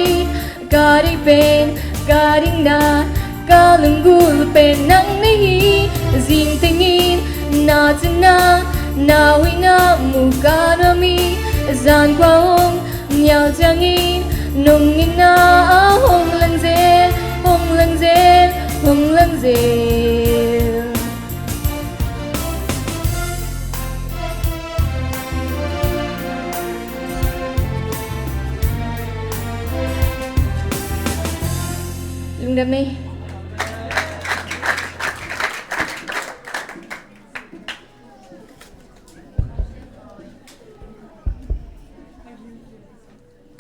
Ka deih pen, ka dingna, ka lunggulh pen nang na hi. Zing tengin na cihna, na hoihna mu ka nuam hi. Zan khua hong nial ciangin nong itna hong lang zel, hong lang zel, hong lang zel. Lungdam ei.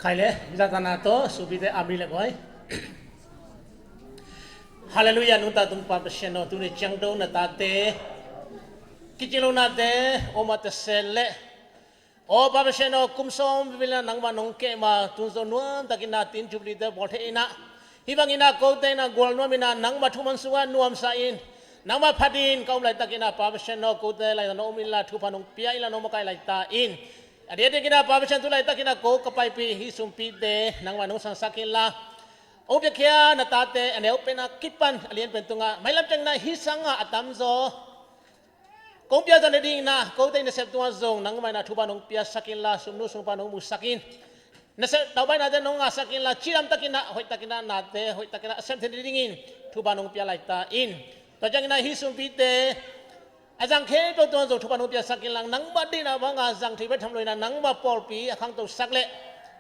Khai le, zatana to, supite Ami le Boy. Halleluiah, nungta tung Pa Pasian aw, tuni ciangto na tate kicing lohnate om a ta se le. Aw Pa Pasian aw, kum sawm vivilna nangmah nong keh ma, tun zo nuam takin na tin Jubilee te bawl thei inah, hih bangin ah kote inah gual nuam inah nangmah thuman sungah nuamsa in, nangmah phat in ka um laitak inah Pa Pasian aw, kote laitak na um inla, thupha nong pia inla, nong makaih laitak in. A diakdiak inah Pa Pasian, tu laitak inah ko ka paipih hih sumpite nangmah nong sangsak inla, hong piakhia na tate a neu pen a kipan a lian pen tungah mailam ciang inah hih sangah a tamzaw kong piazat nading inah kote nasep tungah zong nangmah inah thupha nong piasak inla, sumnu sungpha nong musak in. Nasep tawh baih nate nong ngahsak inla, cidamtak inah, hoihtak inah nate hoihtak inah a sep thei nadingin thupha nong pia laitak in. Tua ciang inah hih sumpite a zang khempeuh tungah zong thupha nong piasak inla, nangmah deihna bangah zang thei bek tham lo inah nangmah pawlpi a khangtosak le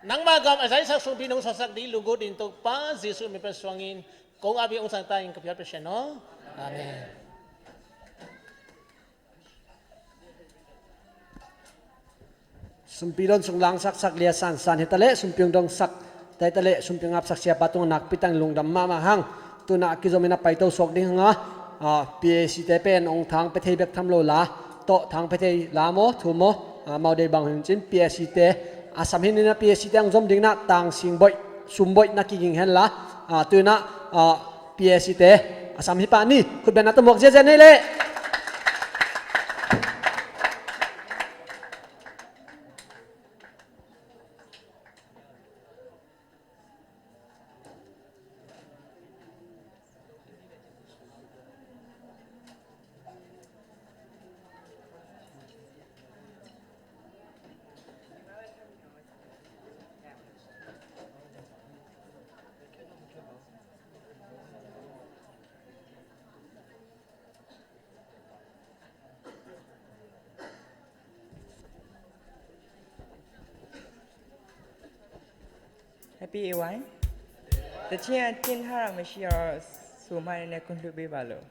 nangmah gam a zaisak sumpi nong suahsak ding lunggulh ding Topa Jesuh min pen suangin kong ap in, hong sangta in ka pial Pasian aw. Amen. Sumpi don sung langsaksak Lia San San hi ta leh, sumpi hong dongsak ta hi ta leh, sumpi hong apsak siapa tungah nakpi takin lungdam mahmah hang. Tunah a kizom in a paito suak ding hang a, a, P A C te pen hong thang pia thei bek tham lo la, tawh thang pia thei la maw, thu maw, a, mau dei bang hi un cin P A C te a sam hi in a, P A C te hong zom ding inah tang sing boih, sum boih na kiging hen la, a, tunah, a, P A C te a sam hi pah ni. Khutbetna tawh muak ziazia nei leh. Happy A Y. တခြင်းအကျင့်ထားတာမရှိတော့ ဆိုမှလည်း ခွင့်လွှတ်ပေးပါလို့။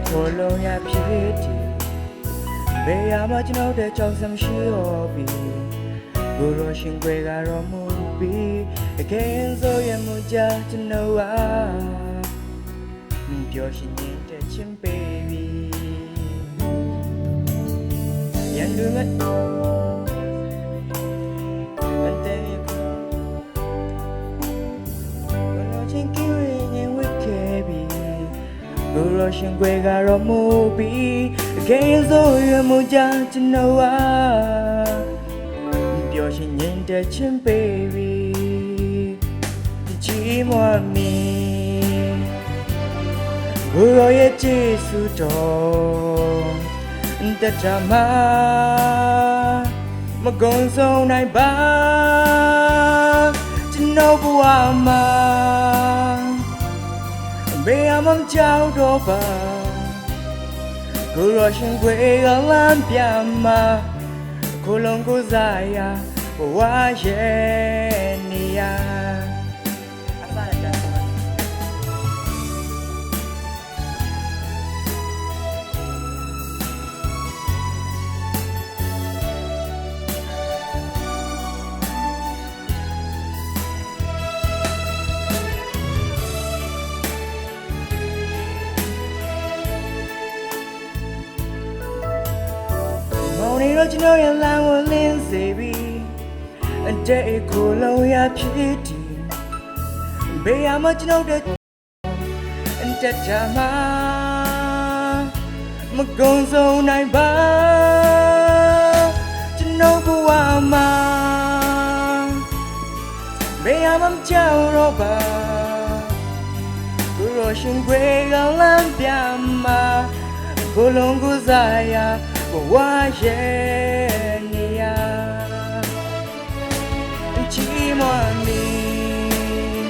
ကိုယ်လုံးရဖြစ်တည် ဘယ်ရမကျွန်ုပ်တဲ့ကြောင့် ဆမ်ရှိဟော်ပြီး ကိုယ်တော်ရှင်ခွေကတော့မူပြီး အကယ်ဆိုရမူကြကျွန်ုပ်ဟာ ပျော်ရှင်ခြင်းတဲ့ခြင်းပေးပြီ ရန်သူမ အန်တဲကိုယ်တော်ချင်းကင်းဝေးငြိမ်ဝေးခဲ့ပြီ ကိုယ်တော်ရှင်ခွေကတော့မူပြီး အကယ်ဆိုရမူကြကျွန်ုပ်ဟာ ပျော်ရှင်ငြိမ်သက်ခြင်းပေးပြီ ချီးမွမ်းမည် ကိုယ်တော်ရဲ့ကျေးဇူးတော် သက်တာမှာ မကုန်ဆုံးနိုင်ပါ ကျွန်ုပ်ဘဝမှာ ဘယ်အမှမကြောက်တော့ပါ ကိုယ်တော်ရှင်ခွေကလမ်းပြမှာ ကိုယ်လုံးကိုယ်စားရာ ဘဝရဲ့နေရာ အစရကြပါ မောင်နေတော့ကျွန်ုပ်ရဲ့လမ်းကိုလင်းစေပြီ အတဲ့ကိုယ်လုံးရဖြစ်တည် ဘယ်အမှကျွန်ုပ်တဲ့ အသက်တာမှာ မကုန်ဆုံးနိုင်ပါ ကျွန်ုပ်ဘဝမှာ ဘယ်အမှမကြောက်တော့ပါ ကိုယ်တော်ရှင်ခွေကလမ်းပြမှာ ကိုယ်လုံးကိုယ်စားရာ ဘဝရဲ့နေရာ ချီးမွမ်းမည်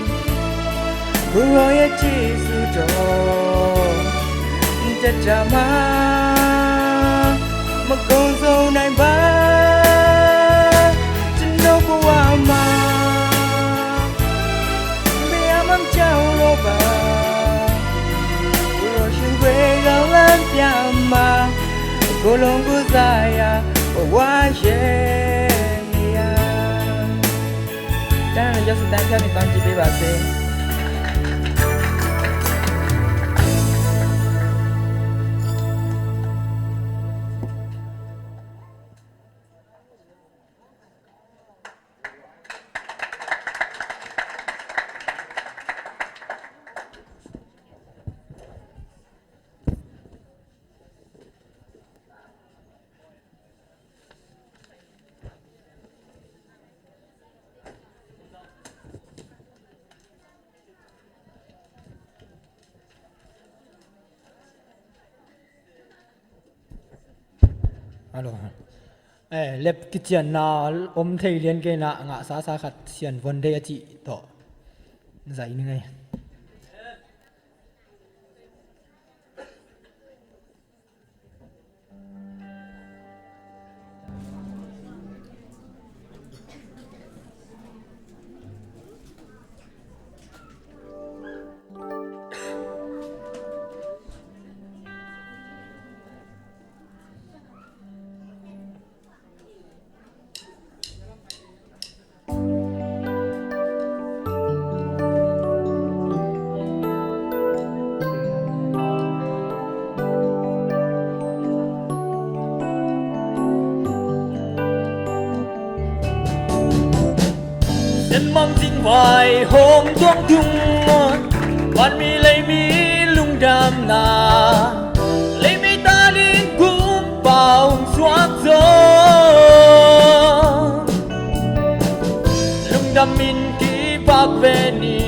ကိုယ်တော်ရဲ့ကျေးဇူးတော် သက်တာမှာ မကုန်ဆုံးနိုင်ပါ ကျွန်ုပ်ဘဝမှာ ဘယ်အမှမကြောက်တော့ပါ ကိုယ်တော်ရှင်ခွေကလမ်းပြမှာ ကိုယ်လုံးကိုယ်စားရာ ဘဝရဲ့နေရာ တန်းရံရောက်စတန်းဖြောင်းနေကောင်းကြည့်ပေးပါစေ။ Hello. Eh, lep kicianna om thei lian kei na ngah sasa khat sian von dei a cih tawh zai ni ngei. Sen mang zing vai hong tuang tung, van mi lei mi lungdam na, lei mi ta ding kum pau suak zo. Lungdam min kipak ve ni,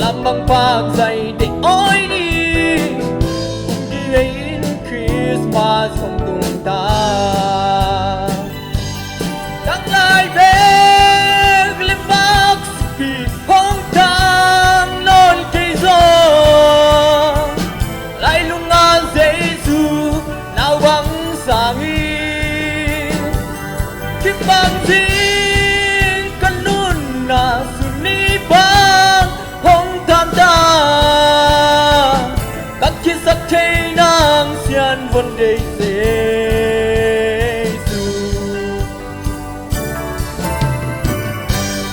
lam bang pak zai ding oi ni, kum ki ve in Christmas hong tung ta. Tanglai bek le mak sipi hong tang nawn kei zaw. Lailunga Jesu nau bang sangin kibang zing ka nunna suni bang hong tang ta. Ka kisak thei Nang sian von deih Jesu.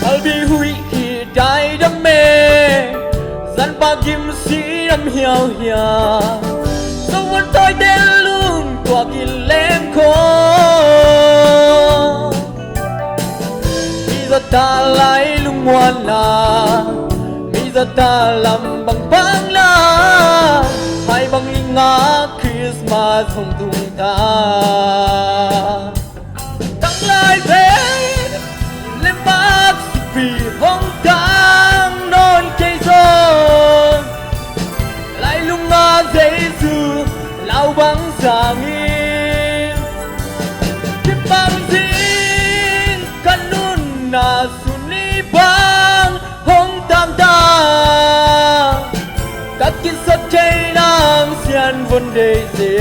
Albi huih khit dai dam e, zanpa gim si dam hiauhiau. Zo von tawi tel lung tuak in leng khawng. Mi zata lai lungmuanna, mi zata lam bang pangna, hai bang i ngak Christmas hong tung ta. Tanglai vek le mak sipi hong tang nawn kei zong, lailunga Jesu lau bang sangin, kipang ding ka nunna suni bang hong tangtang. Ka kisak thei nang sian von deih Jesu.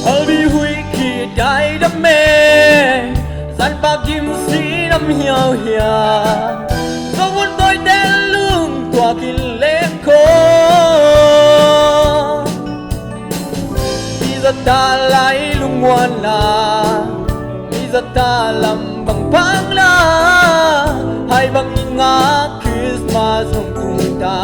Albi huih khit dai dam e, zanpa gim si dam hiauhiau. Zo von tawi tel lung tuak in leng khawng. Mi zata lai lungmuanna, mi zata lam bang pangna, hai bang i ngak Christmas hong tung ta.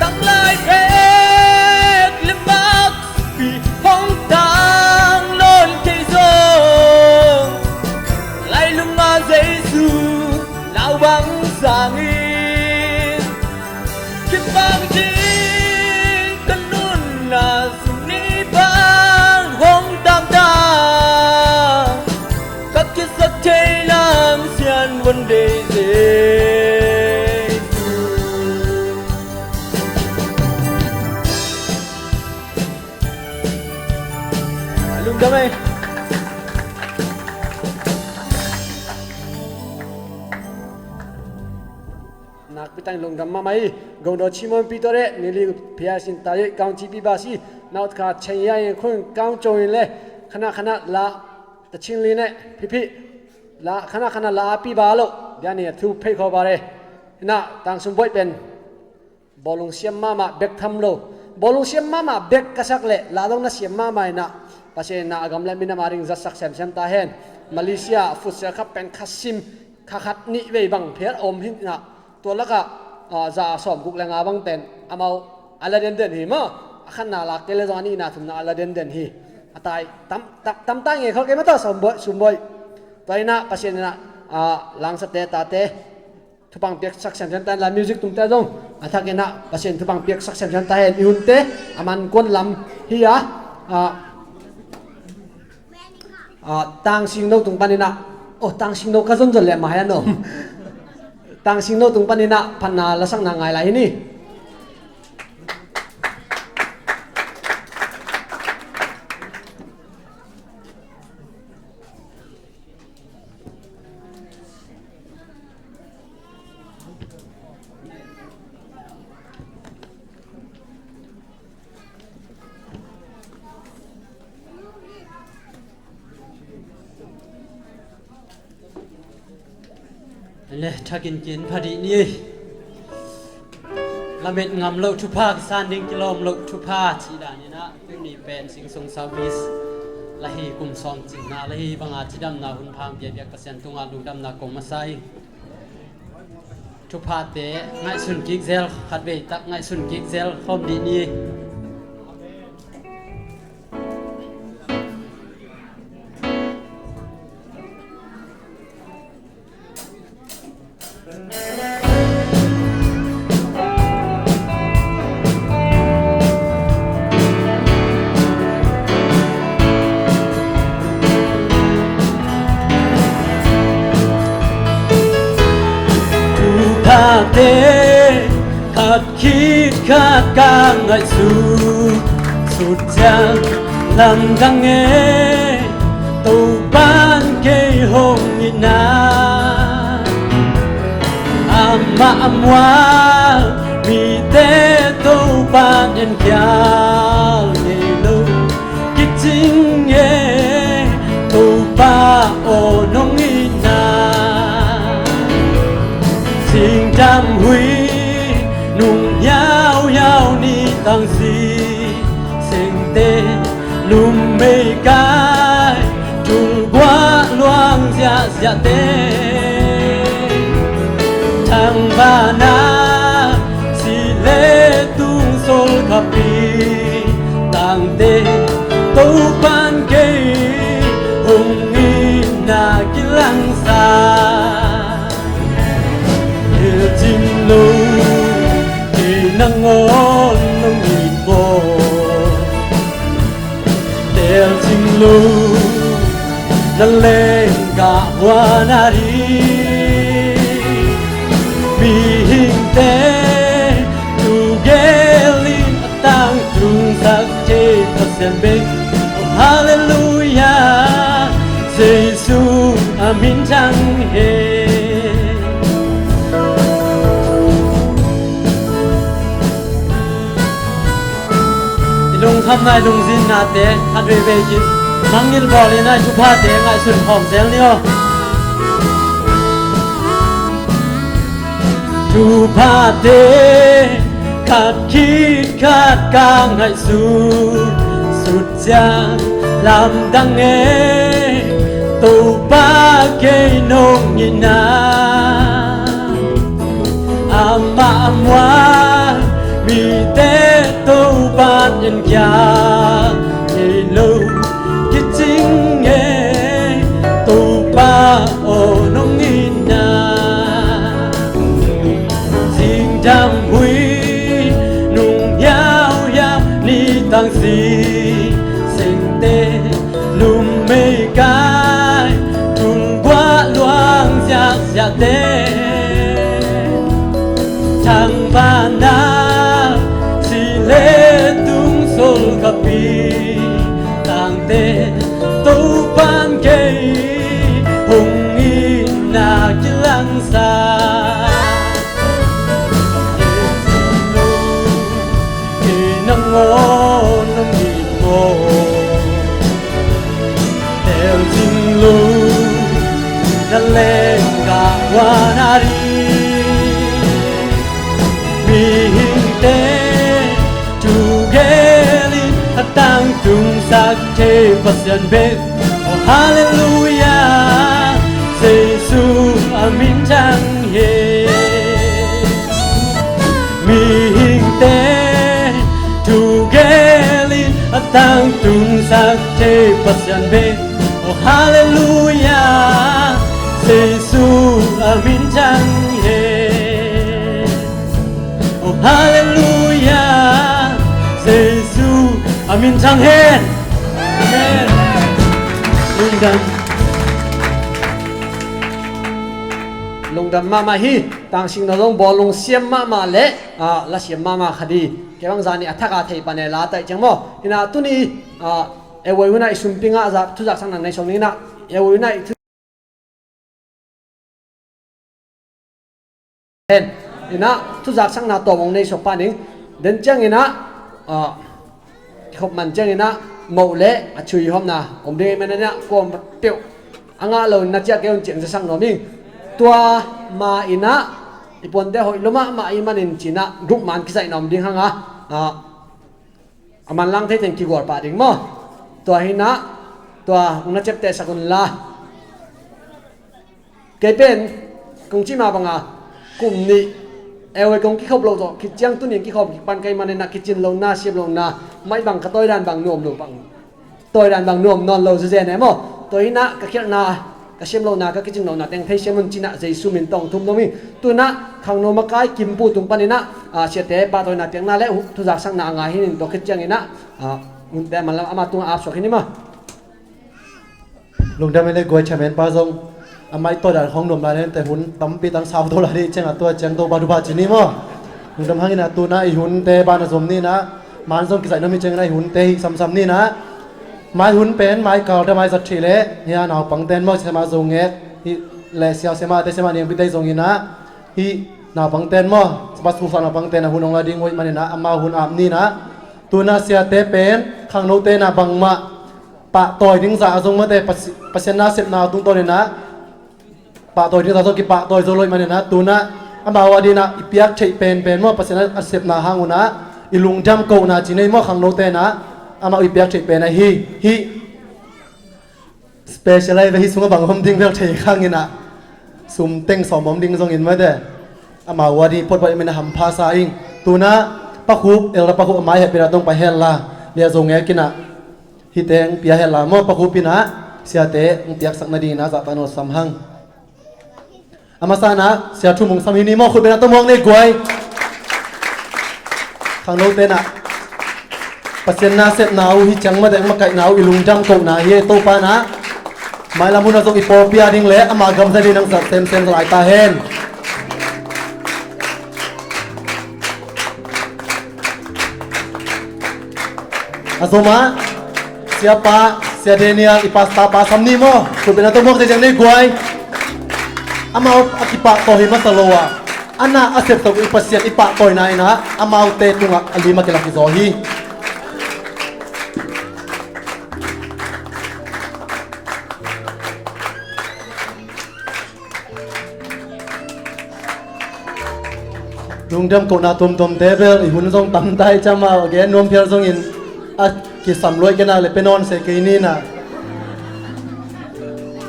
Tanglai vek le mak sipi hong tang nawn kei zong, lailunga Jesu lau bang sangin, kipang ding ka nunna suni bang hong tangtang. Ka kisak thei nang sian von deih Jesu. Lungdam ei. Nakpi tangin lungdam mahmah hi. Gongdaw Chimon Pi Tore, Nili Pia Sin Tayo, Kaung Chipi Basi, Naut Kha Chenya in Khun Kaung Chong in le, khana khana la, ta ching li ne, Phi Phi, la, khana khana la a pi ba lo, dia ni a thu phei kho ba re. Na, tang sum boi pen. Bawlung siam mahmah bek tham lo. Bawlung siam mahmah bek ka sak leh, la dong na siam mahmah inah, Pasian inah a gam le minam a ding zatsak semsem ta hen. Malaysia futsal kha pen kha sim, kha khat nih vei bang phial om hi inah, tua lakah, ah, za sawm guk le nga bang pen amau a la denden hi maw. A khatna lak kei le zong a nihna thumna a la denden hi. A tai tam, tam, tam ta nge khol kei maw ta sawm boi, sum boi. Tua inah Pasian inah, ah, langsate tate. Thupha piaksak semsem ta hen la, music tungte zong a thak inah Pasian thupha piaksak semsem ta hen. I hunte a man kuan lam hi a, a, a, Tang Singno tung paninah, oh, Tang Singno ka zonzon leh mah hi a nuam. Tang Singno tung paninah phatna lasakna ngai lai hi ni. Le thakin kin pha dih ni. Lamet ngam loh thupha, kisan ding kilawm loh thupha cih dan inah, tuni pen Sing Sung service la hi, kum sawm cinna la hi banga cidamna hun pha hong piakpiak Pasian tungah lungdamna kong masa hi. Thuphate ngaihsun kik zel, khatvei tak ngaihsun kik zel khawm dih ni. Thuphate Khit khat ka ngaihsut sut ciang lamdang e, Topa'n kei hong itna. Amah a muang mite Topa'n en khial ngei lo kicing e, Topa aw nong itna. Singdam hui nung hiauhiau ni tang si sengte, lummei kai tul guah luang ziahziahte, thangvana si le tung sol khapi tangte, Topa'n kei hong itna kilangsa. Telcing lo kei nangawn nong it maw? Telcing lo na leng ka huan a di. Mihingte tu gelin a tangtungsak thei Pasian bek. Oh, halleluia, Jesu a min thang hen. I lungkhamna, i lungzinnate khat veivei kin mangngilh bawlin a, i thuphate ngaihsun khawm zel ni aw. Thuphate khat khit khat ka ngaihsut sut ciang lamdang e, Topa kei nong itna. Amah a muang mite Topa'n en khial ngei lo kicing e, Topa aw nong itna. Singdam hui nung hiauhiau ni tang si sengte, lummei kai tul guah luang ziahziahte, thangvana si le tung sol khapi tangte, Topa'n kei hong itna kilangsa. Kei nangawn nong it maw? Telcing lo na leng ka huan a di. Mihingte tu gelin a tangtungsak thei Pasian bek. Oh, halleluia, Jesu a min thang hen. Mihingte tu gelin a tangtungsak thei Pasian bek. Oh, halleluia, Jesu a min thang hen. Oh, halleluia, Jesu a min thang hen. Amen. Lungdam. Lungdam mahmah hi. Tangsikna zong bawlung siam mahmah le, ah, la siam mahmah kha di. Kei bang zani a thak a thei pan e la taih ciang maw. Ina tuni, ah, e voi huna i sumpi ngah zak, thu zaksakna nei song ina. E voi huna i thu hen. Ina, thu zaksakna tawm hong nei sawk pa ning. Den ciang ina, ah, kikhop man ciang ina, moh le a chui hawmna om ding i man ina, kawm peuh a ngah lo ina ciah kei un ciang zasak nuam ing. Tua ma ina, i puante hoih lo mahmah i manin cina, group man kizaihna om ding hanga, ah, a manlang thei teng kigual pah ding maw? Tua hi na, tua hong na ciaptehsak un la. Kei pen kong cih mah banga kum nih e voi kong kikhop loh zawh khit ciang tuni kikhop kik pan kei manin a kicin lohna, siam lohna, mah bang ka tawidan bang nuam lo bang, tawidan bang nuam nawn lo zezen e maw? Tua hi na ka khialhna, ka siam lohna, ka kicin lohna teng thei siam un cina Jesu min tawng thum dong hi. Tu na khangno makai Kimpu tung panin a, ah, siate pahtawina piakna le thu zaksakna a ngai hi ning, tua khit ciangin a, ah, hunte a manlam ama tungah ap suak hi ni maw? Lungdam e le guai chairman pa zong amah i tawidan khawng nuam lai nente hun tampi tang sau to lai dih ciangah tua ciang to pa dupa ci ni maw? Lungdam hang in ah, tu-in ah i hunte ban a zom ni in ah, man zong kizaih nuam hi ciangin ah i hunte hih samsam ni in ah, mai hun pen mai kalte mai zat thei leh hih a naupangte in maw, siamah Zongek hih leh siau siamahte, siamah Niangpite zong in ah, hih naupangte in maw, Sabbath school sang naupangte in ah hun hong la ding uh ahih manin ah amau hun ap ni in ah, tu-in ah siate pen khangnote in ah bangmah pahtawi ding zah a zong mate, Pasi-, Pasian nasepna tungtawn in ah pahtawi ding zah zong kipahtawi zo lo ahih manin ah, tu-in ah amau ading in ah i piak theih penpen maw, Pasian a sepna hang un ah i lungdam kohna ci nei maw, khangnote in ah amau i piak theih pen ahi hi. Special ahi ve, hih sungah bang om ding bel thei khang in ah, sum teng sawm om ding zongin mate, amau ading photphot ahih manin ah hampha sa ing. Tu-in ah Pa Khup, Elder Pa Khup a mai hehpihna tawh hong pai hen la, Lia Zongek in ah hihte hong pia hen la maw, Pa Khup in ah siate hong piaksak nading in ah zahtak na sam hang. A masa in ah Sia Thum hong sam hi ni maw, khut beng in ah tawm hong nei guai. Khangnote in ah Pasian nasepna uh hi ciang mate, makaihna uh i lungdam kohna hi. Topa in ah mailam hun ah zong i pawlpi ading leh ama gam zat dingin hong zat semsem lai ta hen. A zom ah, Siapa, Sia Daniel, i pastor pa sam ni maw, khut beng in ah tawm hong, ziangziang nei guai. Amau a kipahtawi hi masa lo a, a na a sepsak uh i Pasian i pahtawina in ah amaute tungah a lim a kilak hi zaw hi. Lungdam kohna tuamtuamte bel i hun zong tam ta hi ciang, amau a gen nuam phial zongin a kisam luai kei nak leh pia nawn se kei ni in ah.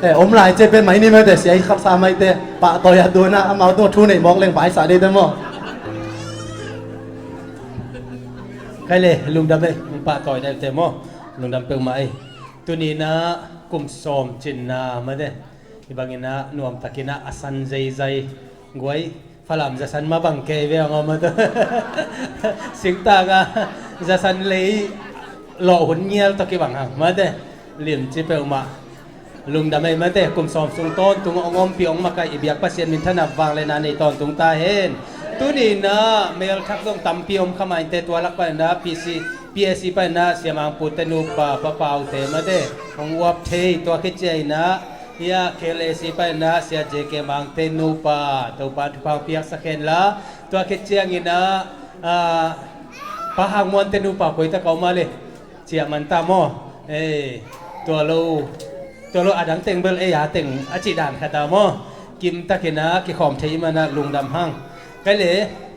Eh, om lai ciang pia mai ni mate, sia i khapsa maite, pahtawi a, tu-in ah amau tungah thu nei mawk leng vaisa ding te maw. Kei le lungdam ei, pahtawi ding te maw. Lungdam peuhmah ei. Tuni in ah kum sawm cinna mate, hih bangin ah nuamtakin ah a san zeizai guai. Falam zasan mah bang kei ve ang om a tu. Singtang ah zasan lei lawh hun ngial tawh kibang hang mate. Limci peuhmah. Lungdam ei mate, kum sawm sung tawntung hong ompih hong makaih i biak Pasian minthanna vangliatna nei tawntung ta hen. Tuni in ah mel thak zong tampi om kha mah inteh, tua lak pan in ah P C, P A C pan in ah Sia Mang Pu te nupa, Pa Pau te mate, hong uap thei, tua khit ciangin ah hih a K L A C pan in ah Sia J K Mang te nupa, Topa'n thupha hong piaksak hen la, tua khit ciangin ah, ah, Pa Hang Muan te nupa koi tak a om a le, ciah man ta maw. Eh, tua lo, tua lo a dang teng bel ei a teng a cih dan khat a maw. Kim takin ah kikhawm thei i hih man ah lungdam hang. Kei le,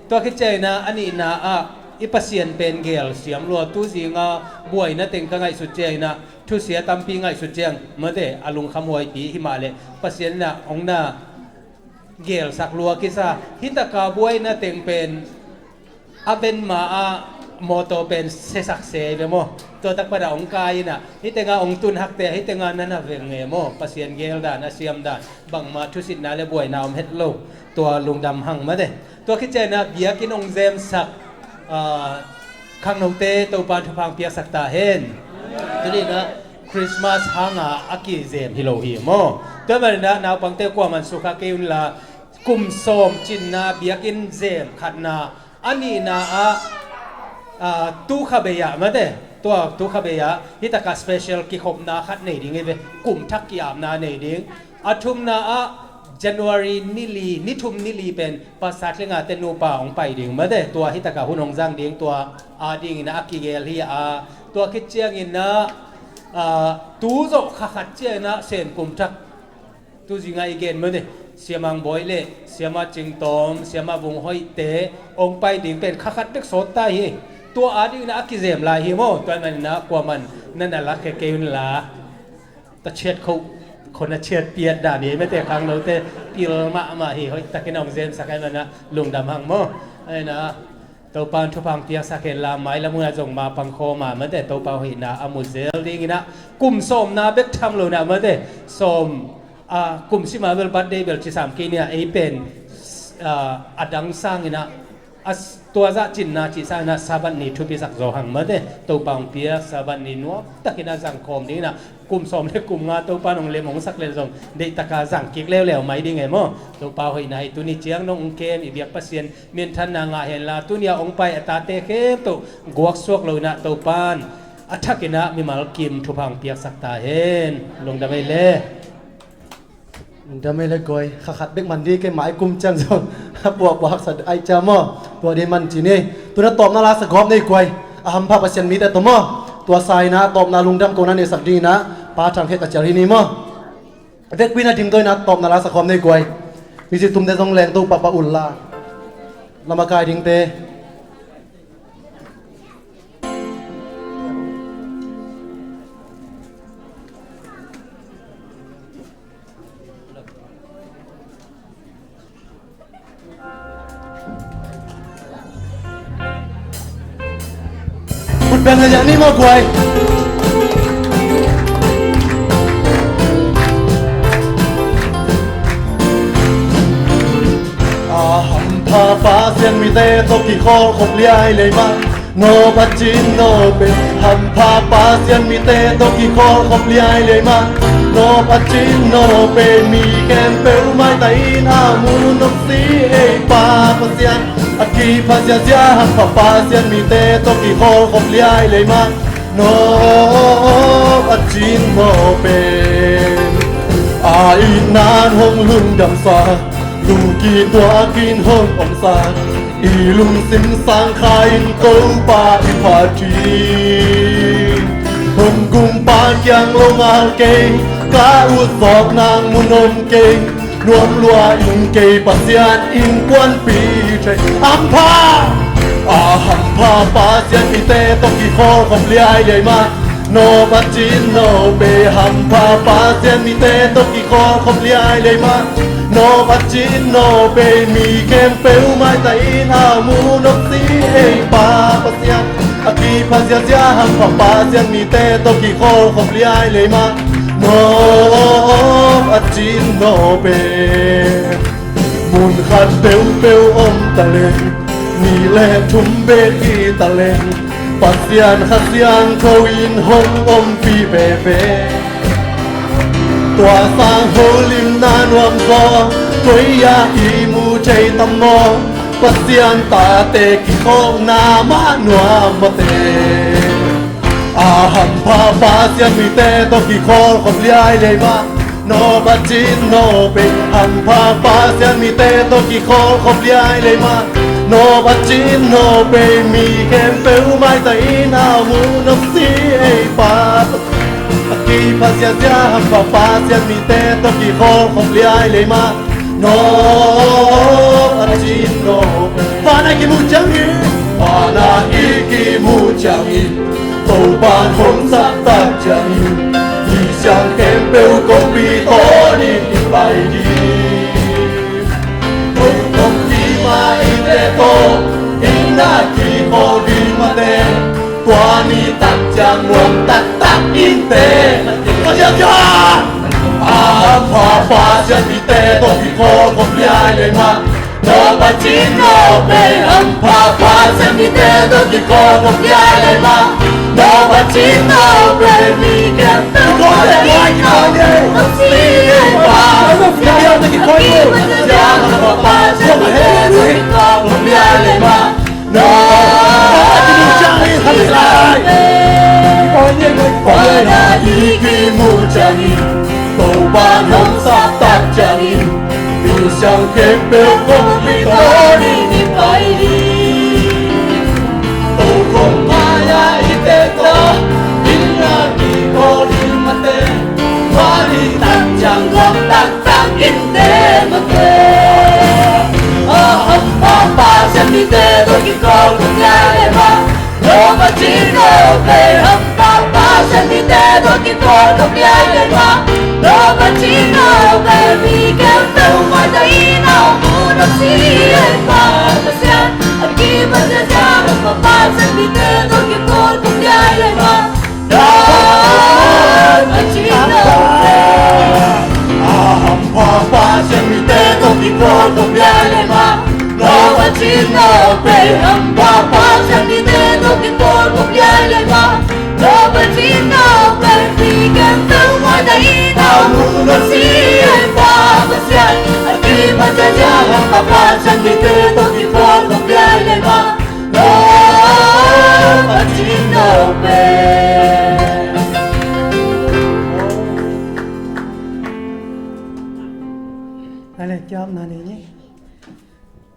tua khit ciangin ah a nihna ah i Pasian pen geel siam lua, tu zing a buaina teng ka ngaihsut ciangin ah, thusia tampi ngaihsut ciang mate, a lungkham huaipi hi mah leh Pasian in ah hong na geelsak lua kisa. Hih tak a buaina teng pen a ven ma ah mawtaw pen siasak se ve maw. Tua tak pan ah hong kai in ah, hih teng ah hong tun hakte, hih teng ah na na veng e maw. Pasian geel dan, a siam dan, bangmah thusitna le buaina om het lo. Tua lungdam hang mate. Tua khit ciangin ah biakinn hong zemsak, ah, khangnote Topa'n thupha hong piaksak ta hen. Tuni in ah Christmas hang a a kizem hi lo hi maw. Tua manin ah naupangte kuaman sukha kei un la, kum sawm cinna biakinn zem khatna, a nihna ah, ah, tu kha bei ah mate, tua tu kha bei ah hih tak a special kikhopna khat nei ding hi ve. Kum thak ki-apna nei ding. A thumna ah January ni li, ni thum ni li pen Pastor Thlenga te nupa hong pai ding mate, tua hih tak a hun hong zang ding, tua a dingin ah a kigeel hi a. Tua khit ciangin ah, ah, tu zawh kha khat ciangin ah Sen kum thak, tu zing a i gen mate, Sia Mang Bawi le Siamah Cing Tawm, Siamah Vung Hoih te hong pai ding pen kha khat bek sawt ta hi. Tua a dingin ah a kizem lai hi maw. Tua manin ah kuaman na na lakhia kei un la. Ta ciat kho, kho na ciat piat dan hi mate, khangnote pil mahmah hi, hoih takin hong zemsak ahih man ah lungdam hang maw. Ahih in ah Topa'n thupha hong piaksak hen la, mailam hun ah zong ma pang khawm a mate, Topa hoihna a mu zel dingin ah kum sawmna bek tham lo in ah mate, sawm, ah, kum sim a bel birthday bel ci sam kei ni a, ei pen, ah, a dang sangin ah A s-, tua zah cinna cihsa inah Sabbath ni thupisak zaw hang mate. Topa hong piak Sabbath ni nuamtakin a zangkhawm dinginah kum sawm le kum nga Topa in hong lem hong sak lel zong deihtaka zang kik leuleu mai ding e maw? Topa hoihna hi. Tuni ciang nong hong kem i biak Pasian minthanna ngah henla, tuni a hong pai a tate khempeuh guaksuak lo inah Topa in a thakinah mimal kim thupha hong piaksak ta hen. Lungdam ei le. Lungdam ei le guai. Kha khat bek man di, keimah i kum ciang zong a puahpuah haksa ai cia maw? Tua di man ci ni. Tuna tawpna la sa gawp nei guai. A hampha Pasian mite tawh maw? Tua sa inah tawpna lungdam kona neisak dinginah Pa Thang Khek a cial hi ni maw? Vekpi na ding tawh inah tawpna la sa gawp nei guai. Music tumte zong leng to pahpah unla. Lama kai dingte. Khut beng na ziah ni maw guai. A hampha Pasian mite tawh kikholhkhop liai lei mah. Nawh Pasian nawh pen hampha Pasian mite tawh kikholhkhop liai lei mah. Nawh Pasian nawh pen mi khempeuh maitai in a mu nop si ei Pa Pasian. A kipha ziazia hampha Pasian mite tawh kikholhkhop liai lei mah. Nawh Pasian nawh pen a itna in hong lungdamsak, lungki tuakin hong omsak, i lungsim sang kha in Topa i phat hi. Hong gumpa kiang lo ngal kei, ka ut zawk nang mun om kei, nuam lua in kei Pasian innkuanpih thei. Hampha, a hampha Pasian mite tawh kikholhkhop liai lei mah. Nawh Pasian nawh pen hampha Pasian mite tawh kikholhkhop liai lei mah. Nawh Pasian nawh pen mi khempeuh maitai in a mu nop si ei Pa Pasian. A kipha ziazia hampha Pasian mite tawh kikholhkhop liai lei mah. Nawh Pasian nawh pen mun khat peuhpeuh om taleng, nih le thum bek hi taleng, Pasian Kha Siangtho in hong ompih veve. Tua sang holimna nuam zaw, koi-ah i mu thei tam maw? Pasian tate kikholhna mah nuam mate. A hampha Pasian mite tawh kikholhkhop liai lei mah. Nawh Pasian nawh pen hampha Pasian mite tawh kikholhkhop liai lei mah. Nawh Pasian nawh pen mi khempeuh maitai in a mu nop si ei Pa. A kipha ziazia hampha Pasian mite tawh kikholhkhop liai lei mah. Nawh Pasian nawh pen vanah i kimuh ciangin, vanah i kimuh ciangin, Topa in hong saptak ciangin, i siang khempeuh kongpi tawnin i pai ding. Kong kongpi mah i te tawh, inn ah kikholh ding mate. Tua ni tak ciang nuam taktak in te. Pasian ciang a hampha Pasian mite tawh kikholhkhop liai lei mah. Nawh Pasian nawh pen hampha Pasian mite tawh kikholhkhop liai lei mah. Nawh Pasian nawh pen mi khempeuh kikholhkhop liai lei mah. Nawh Pasian nawh pen hampha Pasian mite tawh kikholhkhop liai lei mah. Nawh Pasian nawh pen vanah i kimuh ciangin, Topa in hong saptak ciangin, i siang khempeuh kongpi tawnin i pai ding. Tokhom mai-ah i te tawh, inn ah kikholh ding mate. Tua ni tak ciang nuam taktak in te mate. A hampha Pasian mite tawh kikholhkhop liai lei mah. Nawh Pasian nawh pen hampha Pasian mite tawh kikholhkhop liai lei mah. Nawh Pasian nawh pen mi khempeuh maitai in a mu nop si ei Pa Pasian. A kipha ziazia hampha Pasian mite tawh kikholhkhop liai lei mah. Nawh Pasian nawh pen a hampha Pasian mite tawh kikholhkhop liai lei mah. Nawh Pasian nawh pen Ale, kiapna nei ni.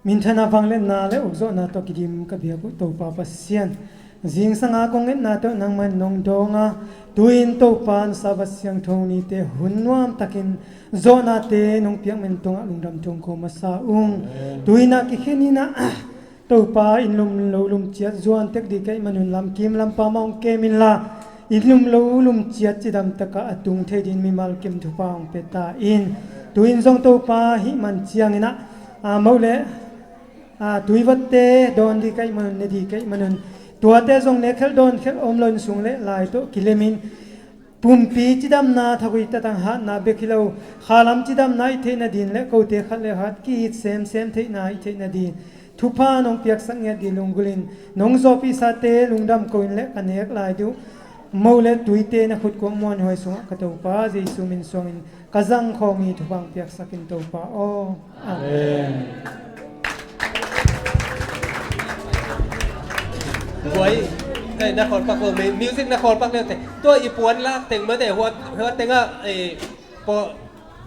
Minthana vangliatna le ukzawhna tawh kidim ka biak uh Topa Pasian, zingsanga kong ngetna tawh nangman nong dawnga, tu-in Topa na Sabbath siangtho nite hun nuamtakin zawhnate nong piak men tungah lungdam tung ko masa ung. Amen. Tu-in ah kikhen in ah Topa, inn lum lo lum ciat zuan tek dih ka hih manun, lamkim lampa mah hong kem inla, inn lum lo lum ciat cidam takah a tung thei dingin mimal kim thupha hong pia ta in. Tu-in zong Topa, hih man ciangin ah, aa, moh le, aa, tuivatte dawn dih ka hih manun, ne dih ka hih manun, tuate zong nekkhelh dawnkhelh om lo in sung le lai tawh kilemin, pumpi cidamna thagui tatang hatna bek hi lo, khalam cidamna i theih nadin le kote khat le khat ki-it semsem theihna i theih nadin thupha nong piaksak ngiat dih lunggulhin, nong zawhpiksate lungdam ko in le ka nek lai dih uh moh le tuite na khutkuang muanhuai sungah ka Topa Jesu min suangin ka zangkhawm hi. Thupha hong piaksak in Topa aw. Amen. Guai, eh, na khawl pak lo, music na khawl pak lo te. Tua i puan lak teng mate, huat, huat tengah, eh, pawl,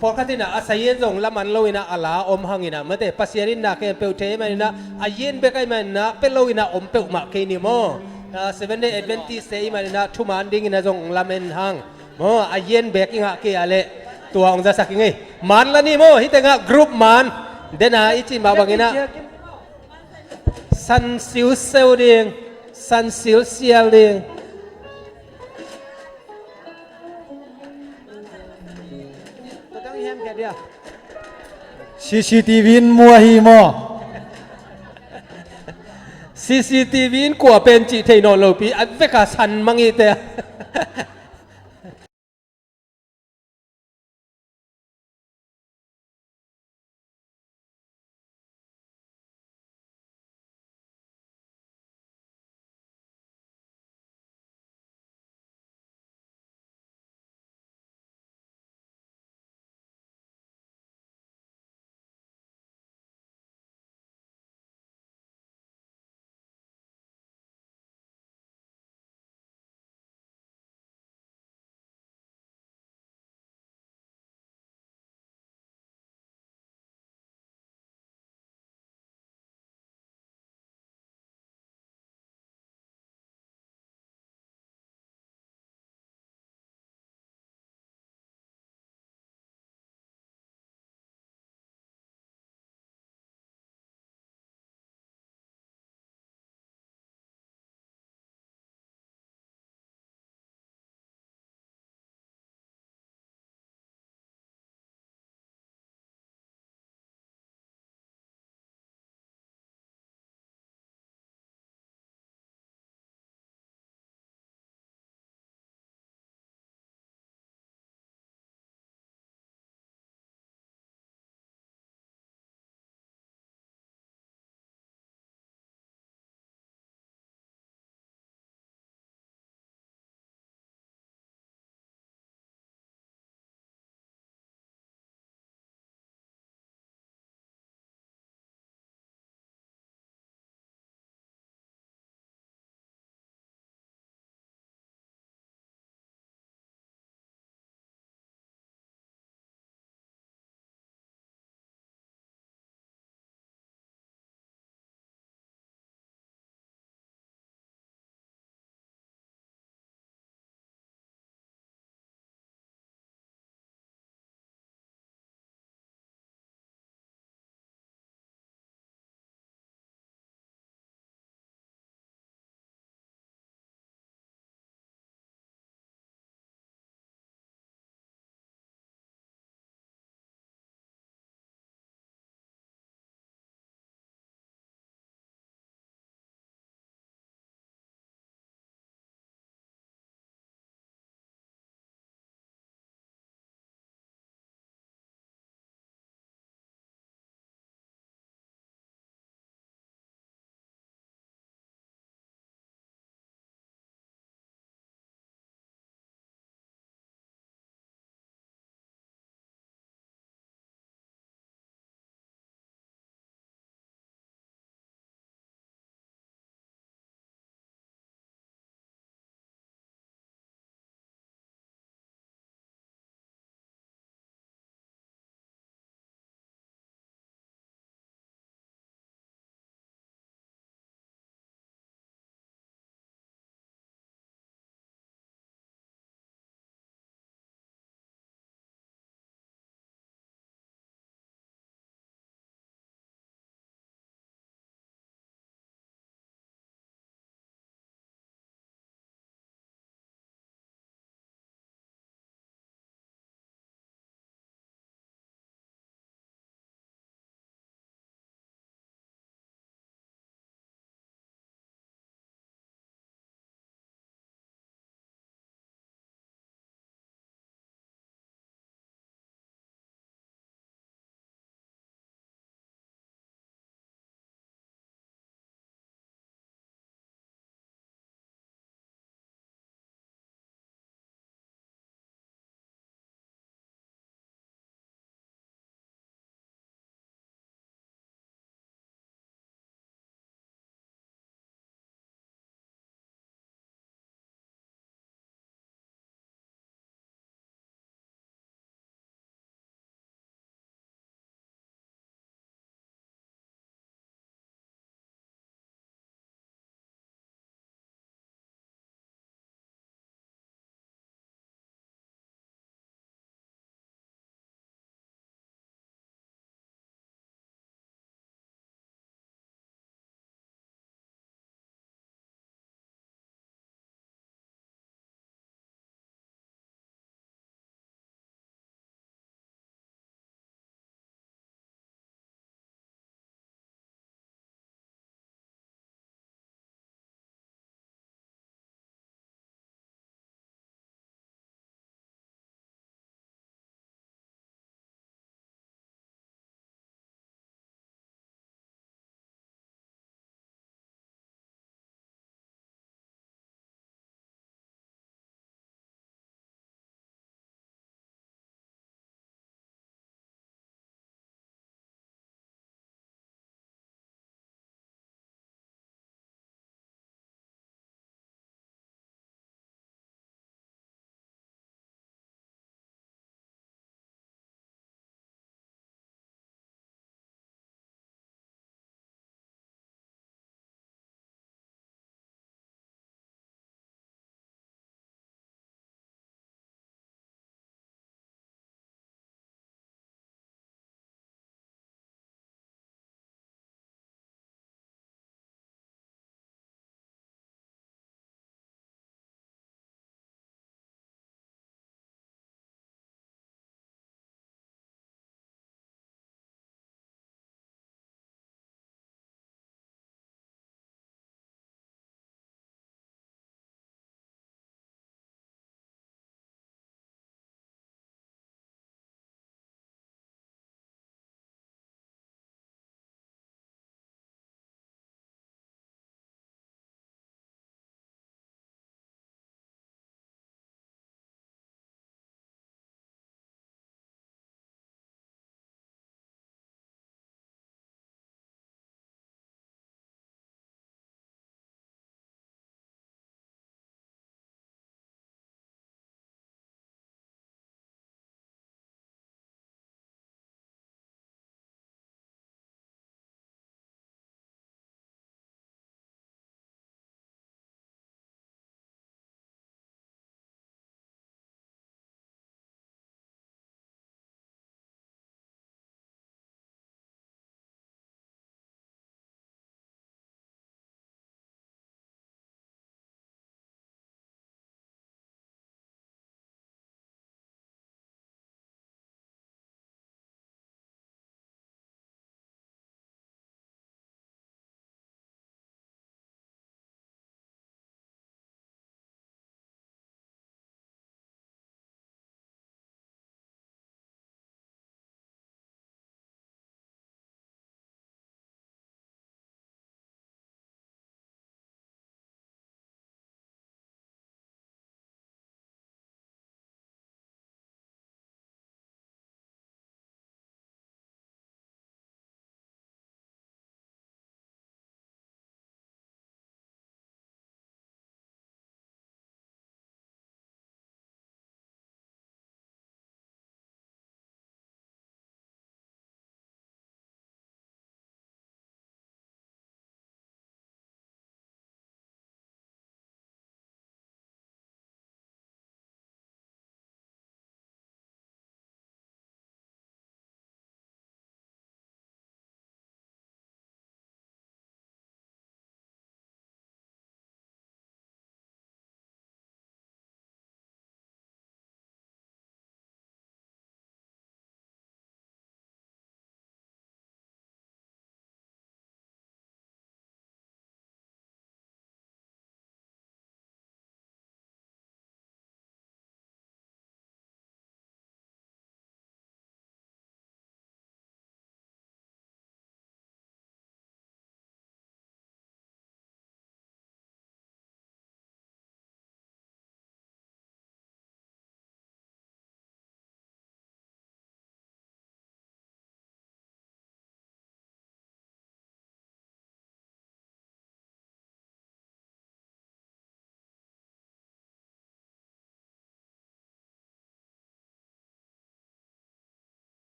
pawlkhat in ah a sayen zong laman lo in ah a la om hang in ah mate, Pasian in na khempeuh thei man in ah, a yen bek ahih man in ah pia lo in ah om peuhmah kei ni maw. Ah, Seventh Day Adventist te ahih man in ah thuman ding in ah zong lamen hang. Maw, a yen bek i ngah kei a leh tua hong zasak i ngei. Man la ni maw, hih tengah group man. Dena i cih mah bangin ah san siu seu ding, san siu sial ding. C C T V in mu ahi maw? C C T V in kua pen cih thei nawn lopi a veka san mang i te.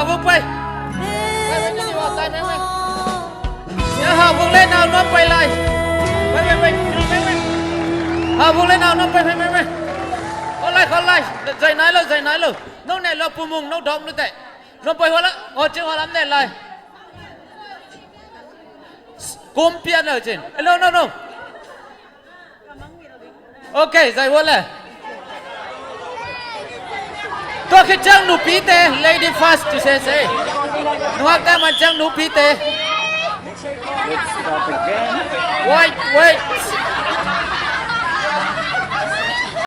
Vung pai. Pai, pai, pai, pai, pai, pai. Ya, ha, vung le nau nuam pai lai. Pai, pai, pai, pai, pai, pai. Ha, vung le nau nuam pai, pai, pai, pai. Khol lai, khol lai. Zai nai lo, zai nai lo. Nong ne lo pu mung, nong dawm lu te. Nong pai hua la, oh, cing hua lam ne lai. Kum pian lo cin. Eh, no, no, no. Ok, zai hua le. Tua khit ciang nupite, lady first, ci sese. Nungakte man ciang nupite. Let's start again. Wait, wait.